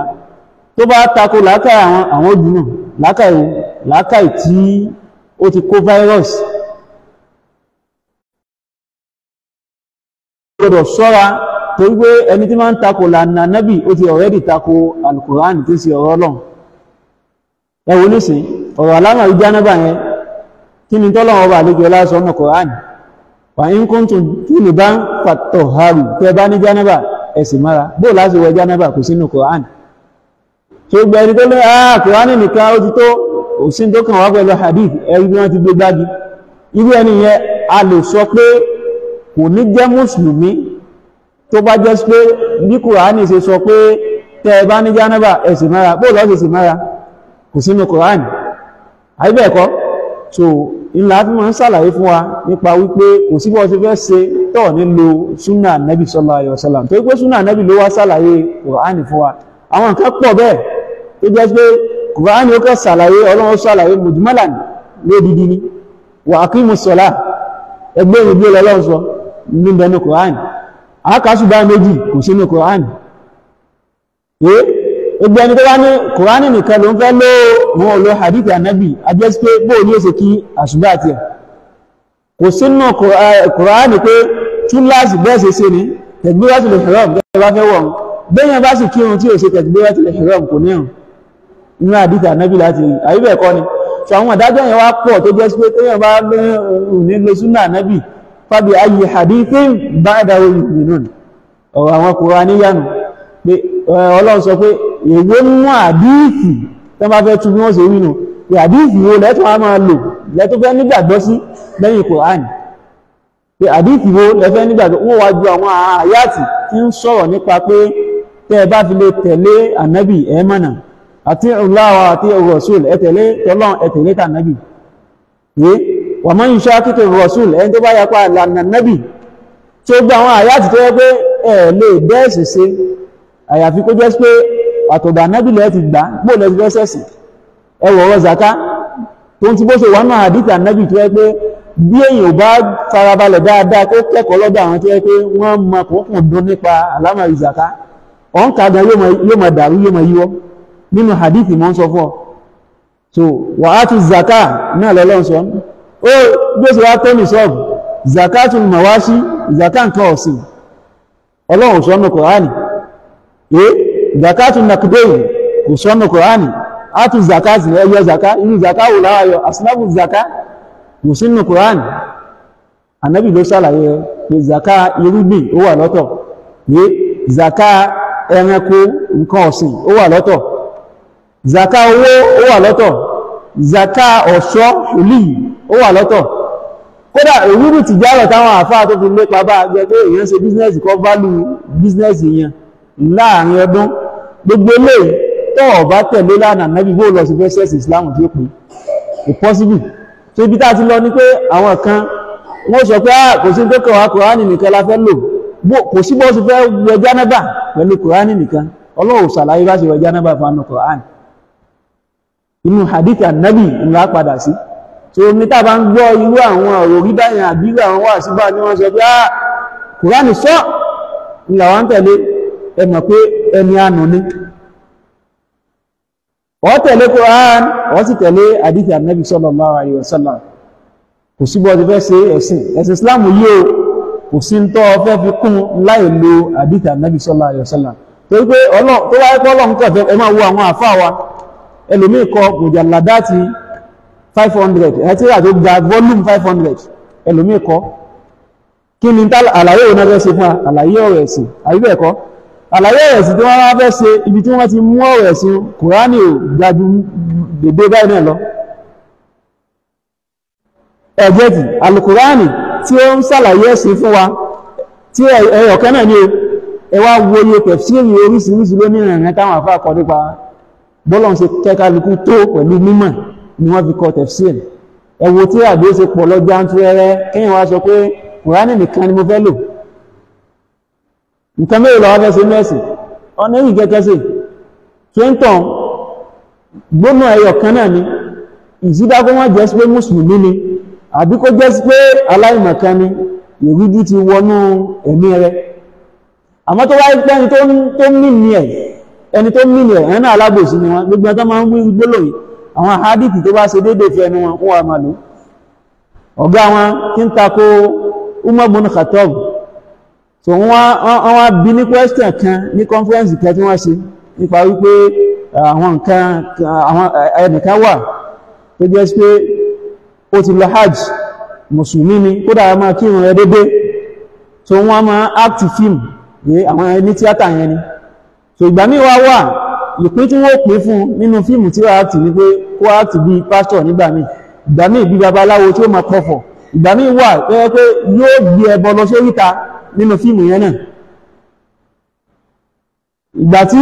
tó bá tako làákàyè àwọn àwọn òdùnú làákàyè làákàyè tí ó ti kó virus. Gbọ́dọ̀ ṣọ́ra torí pé ẹni tí máa ń tako lànà ànábì ó ti already tako Al-Quran tí ń ṣe ọ̀rọ̀ Ọlọ́run. Ẹ wo nísìn ọ̀rọ̀ alámà ìjánábà yẹn, kí ni tọ́lọ́wọ́ bá àlejò ọlá sọ ọ̀nà Quran? Wà ń kún tún junuban fatọ̀haru, tẹ́ bá ní jánábà ẹ̀sìn mara, bó láti wọ jánábà kò sínú Quran. Tó gbẹ ẹni tó lé Quran nìkan ó ti tó, òsín tó kàn wá pẹ̀lú hadith, ẹ̀rí bí wọ́n ti gbé gbági. Irú ẹni yẹn a lè sọ pé kò ní jẹ́ mùsùlùmí tó bá jẹ́ pé bí Quran ṣe sọ pé Tẹ́ ẹ bá ní jánábà ẹ sì mára, bó lọ́ọ́ sì sì mára, kò sínú Kùránì, àbí bẹ́ẹ̀ kọ́? So ńlá fi máa ń ṣàlàyé fún wa nípa wípé kò sí bọ́ ṣe fẹ́ ṣe tọ̀ nílò súnà nẹ́bì sallallahu alaihi wasallam, torí pé súnà nẹ́bì ló wá ṣàlàyé Kùránì fún wa. Àwọn nǹkan pọ̀ bẹ́ẹ̀ tó jẹ́ pé Kùránì ó kẹ́ ṣàlàyé, Ọlọ́run ṣàlàyé mujmalan lódìdí ni. Wa aqimus salah, ẹgbẹ́ ìgbé Ọlọ́run sọ níbẹ̀ ní Kùránì. Àákàṣùbá méjì kò sínú Kùránì. Gbogbo ẹni tó bá ní Kùránì nìkan ló ń fẹ́ ló wọn ò lo hadith ànábì, ajẹ́ pé bóò ní ó ṣe kí àṣùbá àti ẹ̀ kò sínú Kùránì pé túláàsì bẹ́ẹ̀ ṣe ṣe ní takbiratul ihram bẹ́ẹ̀ bá fẹ́ wọ̀n, bẹ́yẹn bá sì kírun tí ò ṣe takbiratul ihram kò ní hàn nínú hadith ànábì láti rí, àbí bẹ́ẹ̀ kọ́ ni? So àwọn àdájọ́ yẹn wá pọ̀ tó jẹ́ pé téèyàn bá ní lo súnà ànábì, fabi ayyi hadithin ba'dahu yu'minun. Ọ̀rọ̀ àwọn Kùránì yánu pé Ọlọ́run sọ pé èwo mú àdíìsì tó bá fẹ́ tún bí wọ́n ṣe wínú pé àdíìsì wo lẹ́tọ́ wá máa lò lẹ́tọ́ fẹ́ nígbàgbọ́ sí lẹ́yìn Kùránì, pé àdíìsì wo lẹ́fẹ́ nígbàgbọ́. Wọ́n wá ju àwọn àyàtì tí ń sọ̀rọ̀ nípa pé tẹ́ ẹ bá fi lè tẹ̀lé ànábì ẹ mọ̀nà, àti Allah àti Rasul, ẹ tẹ̀lé tọ́lọ́n, ẹ tẹ̀lé tànábì. Wa man yushaqiqi Rasul, ẹni tó bá yapa ìlànà nábì, tí ó gba àwọn àyàtì tó yẹ pé ẹ lè bẹ́ẹ̀ sì ṣe àyàfi kó jẹ́ pé àtọ̀dà ànábì lẹ́ ti gbà, bó lẹ́ ti fẹ́ sẹ̀sìn? Ẹ wọ̀ ọ̀rọ̀ zaka tó ń ti bó ṣe wà náà, àdìtì ànábì tó yẹ pé bí èèyàn ò bá farabalẹ̀ dáadáa kó kẹ́kọ̀ọ́ lọ́dọ̀ àwọn tó yẹ pé wọ́n mọ kókùn dún nípa àlámọ̀rí zaka, ọ̀n ká gan yóò máa dàrú, yóò máa yíwọ́ nínú hadithi mọ́ ń sọ fún ọ. So wà á ti zaka náà lọ́lọ́run sọ ó bí ó ṣe wá tó ní sọ́ọ̀bù zakatul mawashi, zaka nǹkan ọ̀sìn, Ọlọ́run sọ nínú Kùránì. Zakatul nakdein kò sọ nínú Kùránì. Atu zaka sí ẹyọ zaka, inú zaka wò láwáyọ asinafu zaka kò sí nínú Kùránì. Ànábì ló ṣàlàyé pé zaka irúgbìn ó wà lọ́tọ̀, zaka ẹranko nǹkan ọ̀sìn ó wà lọ́tọ̀, zaka owó ó wà lọ́tọ̀, zaka ọ̀ṣọ́ òlì ó wà lọ́tọ̀. Kódà òwúrù tìjárọ̀ táwọn àfáà tó fi lépa bá jẹ́ pé èèyàn ṣe business kọ́ value business yẹn láàrin ọdún, gbogbo ilé tó bá tẹ̀lé lánàá nábì, bó lọ sí fẹ́ sẹ́sì Islam tí ó pè é possible? So ibi tá a ti lọ ni pé àwọn kan wọ́n sọ pé kò sí tó kẹwàá, Kùránì nìkan la fẹ́ lò. Kò sí bó ṣe fẹ́ wẹ jánábà pẹ̀lú Kùránì nìkan. Ọlọ́run ṣàlàyé bá ṣe wẹ jánábà fún àánú Kùránì. Inú hadith ànábì ńlá padà sí. So ní tá a bá ń gbọ́ irú àwọn ọ̀rọ̀ orí báyìí àbí irú àwọn wà síbà ní wọ́n sọ pé Kùránì sọ ńlá wa ń tẹ̀lé, ẹ mọ̀ pé ẹni àánú ni. Ó tẹ̀lé Kùránì, ó sì tẹ̀lé hadith ànábì sallallahu alaihi wasallam. Kò sí bó ti fẹ́ ṣe ẹ̀sìn ẹ̀sìn Islam yìí o, kò sí ń tọ́ fẹ́ fi kún láì lo hadith ànábì sallallahu alaihi wasallam, torí pé tó wáyé pé Ọlọ́run kàn fẹ́. Ẹ máa wo àwọn àfáà wa, ẹlòmíì kọ mùjàládàtì 500, ẹ tí tó gba volume 500 ẹlòmíì kọ. Kí ni àlàyé òun náà fẹ́ ṣe fún wa? Àlàyé ọ̀rọ̀ ẹ̀sìn, àbí bẹ́ẹ̀ kọ́? Àlàyé ọ̀rọ̀ ẹ̀sìn tí wọ́n wá fẹ́ ṣe, ibi tí wọ́n ti mú ọ̀rọ̀ ẹ̀sìn Kùránì ò gbájú dédé báyìí náà lọ. Ẹ̀jẹ̀tì alukùránì tí ó ń ṣàlàyé ẹ̀sìn fún wa tí ẹyọ̀kan náà ni o. Ẹ wá wo iye tẹ̀fsíìrì oríṣiríṣi ló ní ìrìnrìn táwọn àfáà kọ nípa bọ́lọ́n ṣe kẹ́kálukú tó pẹ̀lú mímọ̀ ni wọ́n fi kọ tẹ̀fsíìrì. Ẹ wo tí àdó ṣe pọ̀ lọ jántúrẹ́rẹ́, kéèyàn wá sọ pé Kùránì nìkan ni mo fẹ́ lò. Nǹkan mẹ́rin lọ́wọ́ fẹ́ ṣe mẹ́sìn ọ̀nà èyí kẹ́kẹ́ sí twenton gbóná ẹyọ kan náà ni. Ìsídá kó wọ́n jẹ́ sí pé mùsùlùmí ni àbí kó jẹ́ sí pé aláìmọ̀kan ni, ìrújú ti wọnú ẹ̀mí rẹ̀. Àmọ́ tó wáyé pé ẹni tó mìíní ẹ̀, ẹni tó mìíní ẹ̀ ẹ̀nà alábòsí ni wọ́n. Gbogbo ẹ̀tọ́ máa ń wí gbólóyìn àwọn àhádìtì tó bá ṣe déédéé fẹ́ ẹnu wọn, wọ́n wà máa lò. Ọ̀gá wọn tí ń tako Umar bin Khattab, so wọ́n wá bí ní question kan ní conference kan tí wọ́n ṣe nípa wípé àwọn nǹkan àwọn ẹnìkan wà tó jẹ́ pé ó ti lọ hajj, mùsùlùmí ni, kódà máa kírun rẹ̀ dédé. So wọ́n máa act film ní àwọn ẹni tíátà yẹn ni. So ìgbà míì wá wà, ìpín tí wọ́n pín fún nínú fíìmù tí wọ́n act ni pé kó act bí pásítọ̀ nígbà míì, ìgbà míì bí babaláwo tí ó máa pọ̀fọ̀, ìgbà míì wà tó yẹ pé yóò gbé ẹbọ lọ sóríta nínú fíìmù yẹn náà. Ìgbà tí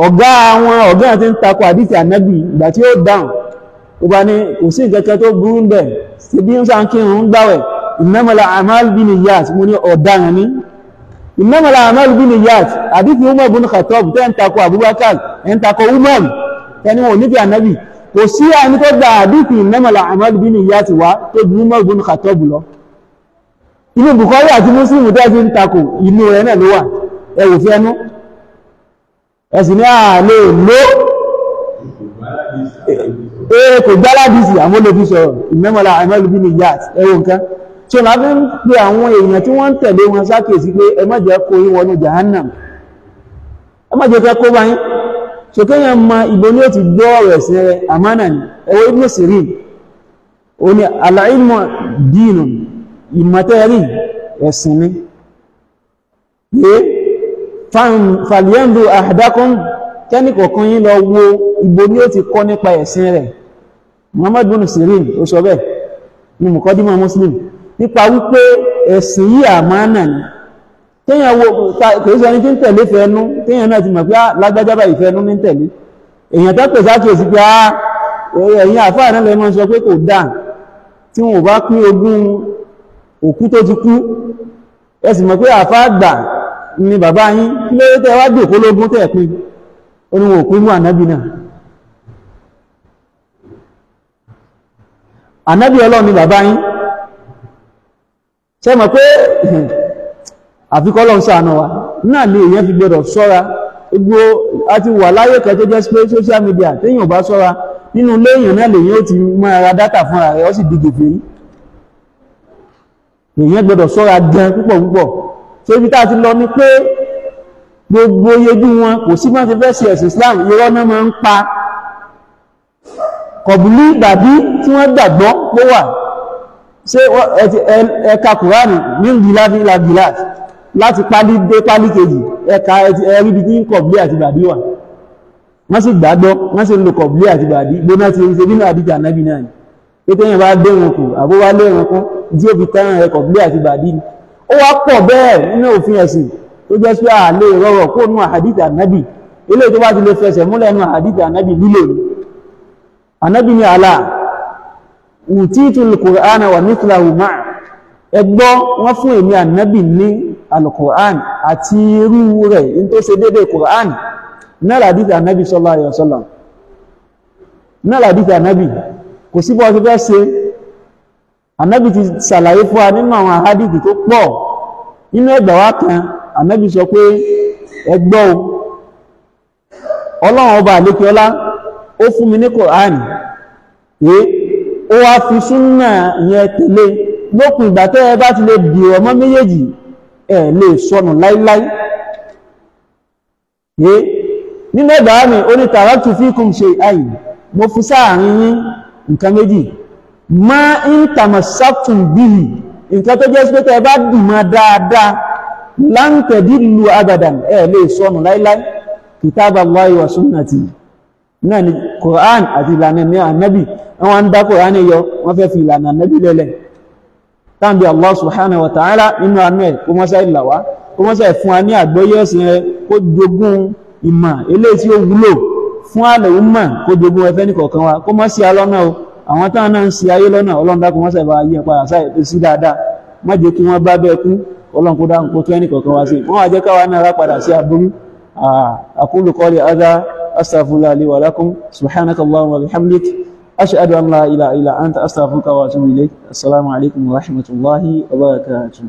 Ọ̀gá àwọn ọ̀gá àti ń takò àdìsí ànábì ìgbà tí ó dáhùn ó bá ní kò sí nǹkan kan tó burú ń bẹ̀, ṣe bí ń sá ń kírun ń gbàwẹ̀, innamal a'mal binniyat. Mo ní ọ̀daràn ní innamal a'mal binniyat. Àdìsí Umar bin Khattab tẹ́ ń takò Abubakar, ẹ̀ ń takò Umar, tẹ́ni wọn ò nífẹ̀ẹ́ ànábì. Kò sí ẹni tó gba àdìsí innamal a'mal binniyat wá tó ju Umar bin Khattab lọ. Inú Bukhari àti Muslim tẹ́ ti ń takò inú rẹ̀ náà ló wà. Ẹ wò fi ẹnu ẹ̀sìn ní àlè ló ee kò gbáládìsì àmọ́ lè fi sọ̀rọ̀ innamal a'malu binniyat. Ẹwọ nǹkan tí ó máa fi ń pe àwọn èèyàn tí wọ́n ń tẹ̀lé wọn sákèsí pé ẹ má jẹ́ kó yín wọnú jahannam, ẹ má jẹ́ kó bá yín. So kéèyàn mọ ìbò ní ó ti gbọ́ ọ̀rọ̀ ẹ̀sìn rẹ̀, àmánà ni. Ẹwọ Ibn Sirin ó ní al-ilmu dinun, ìmọ̀tẹ́rì ẹ̀sìn ni. Fàlíyàndù ahadakum, kẹ́nìkọ̀ọ̀kan yín lọ wo ibo ní ó ti kọ́ nípa ẹ̀sìn rẹ̀. Muhammad bin Sirin ó sọ bẹ́ẹ̀ ní Muqaddimah Muslim nípa wípé ẹ̀sìn yìí àmánà ni. Téèyàn wo kìí ṣe ẹni tí ń tẹ̀lé fẹ́nu, téèyàn náà ti mọ̀ pé lágbájá báyìí fẹ́nu ní tẹ̀lé. Èèyàn tó pèsè àkíyèsí pé ẹ̀yin àfáà náà lè máa sọ pé kò dáa tí wọn ò bá pín ogún òkú tó ti kú, ẹ sì mọ̀ pé àfáà gbà ni bàbá yín, kí ló dé tẹ́ wá jòkó lógún tẹ́ pín? Ó ní wọn ò pín mú ànábì náà. Ànábì Ọlọ́run ni bàbá yín. Ṣé mọ̀ pé àfikọ́ Ọlọ́run ṣàánú wa náà ni èèyàn fi gbọdọ̀ ṣọ́ra. Gbogbo a ti wà láyé kan tó jẹ́ pé social media, téèyàn ò bá ṣọ́ra nínú ilé èèyàn náà lèyàn ó ti máa ra dátà fúnra rẹ̀, ó sì di gèfèrí. Èèyàn gbọdọ̀ ṣọ́ra gan púpọ̀ púpọ̀. So ibi tá a ti lọ ni pé gbogbo yejú wọn kò sí máa ti fẹ́ sí ẹ̀sìn Islam, irọ́ náà máa ń pa. Kọ̀bùlí gbàbí tí wọ́n gbàgbọ́ pó wà, ṣé ẹ̀ka Kùránì ní gíláàfí ìlà gíláàfí láti pálí dé pálí kejì, ẹ̀ka ẹ̀rí bí tí ń kọ̀bùlí àti gbàbí wà, wọ́n sì gbàgbọ́, wọ́n sì ń lo kọ̀bùlí àti gbàbí gbóná ti ṣe nínú àdìjà ànábì náà ni pé téèyàn bá dé wọn kù àbó wá lé wọn kún tí ó fi tẹ́ràn rẹ kọ̀bùlí àti gbàbí ni. Ó wá pọ̀ bẹ́ẹ̀ nínú òfin ẹ̀sìn tó jẹ́ pé àlè rọrọ̀ kó nú àhàdìtì ànábì. Ilé tó bá ti lè fẹsẹ̀ múlẹ̀ nú àhàdìtì ànábì lílò ní ànábì ní àlà utitul Qur'ana wa mithlahu ma'a. Ẹgbọ́ wọ́n fún èmi ànábì ní al-Qur'an àti irú rẹ̀ in tó ṣe dédé Qur'an náà làdìtì ànábì sallallahu alaihi wasallam, náà làdìtì ànábì. Kò sí bọ́ ti fẹ́ ṣe. Ànábì ti ṣàlàyé fún wa nínú àwọn àhádìtì tó pọ̀. Nínú ẹgbà wa kan ànábì sọ pé ẹgbọ́ o, Ọlọ́run ọba àlékiọlá ó fún mi ní Kùránì, ó wá fi súnà yẹn tẹ̀lé. Lópin ìgbà tẹ́ ẹ bá ti lè dìrọ̀ mọ́ méjèèjì, ẹ lè sọnù láíláí. Nínú ẹgbà wa mi ó ní taraktu fikum shay'ayn, mo fi sáàrin yín nǹkan méjì, ma ń tamassaktum bihi, nǹkan tó jẹ́ sí pé tẹ́ bá dì mọ́ dáadáa, lan tadillu abadan, ẹ lè sọnù láíláí, kitaballahi wa sunnati, náà ni Qur'an àti ìlànà ní ànábì. Wọ́n ń dá Qur'an yọ, wọ́n fẹ́ fi ìlànà ànábì lẹ́lẹ̀. Tàbí Allah subhanahu wa ta'ala nínú àánú ẹ̀ kó mọ́sá ìlàwá, kó mọ́sá ìfún wa ní àgbọ́yé ẹ̀sìn rẹ̀, kó jogún ìmọ̀ eléyìí tí ó wúlò fún àlẹ́ umma, kó jogún ẹfẹ́ nìkọ̀ọ̀kan wa, kó mọ́ sí alọ́nà o. Àwọn táwọn náà ń ṣe ayé lọ́nà, Ọlọ́run dákun mọ́sá ìbá ayé padà sí dáadáa, má jẹ́ kí wọ́n bá bẹ́ẹ̀ kú. Ọlọ́run kó dáhùn kó tó ẹnì kọ̀ọ̀kan wá sí, wọ́n wá jẹ́ káwa náà rá padà sí aburú. Aqulu qawli hadha astaghfirullaha li wa lakum, subhanaka allahumma wa bihamdik, ashhadu an la ilaha illa anta, astaghfiruka wa atubu ilayk. Assalamu alaikum wa rahmatullahi wa barakatuh.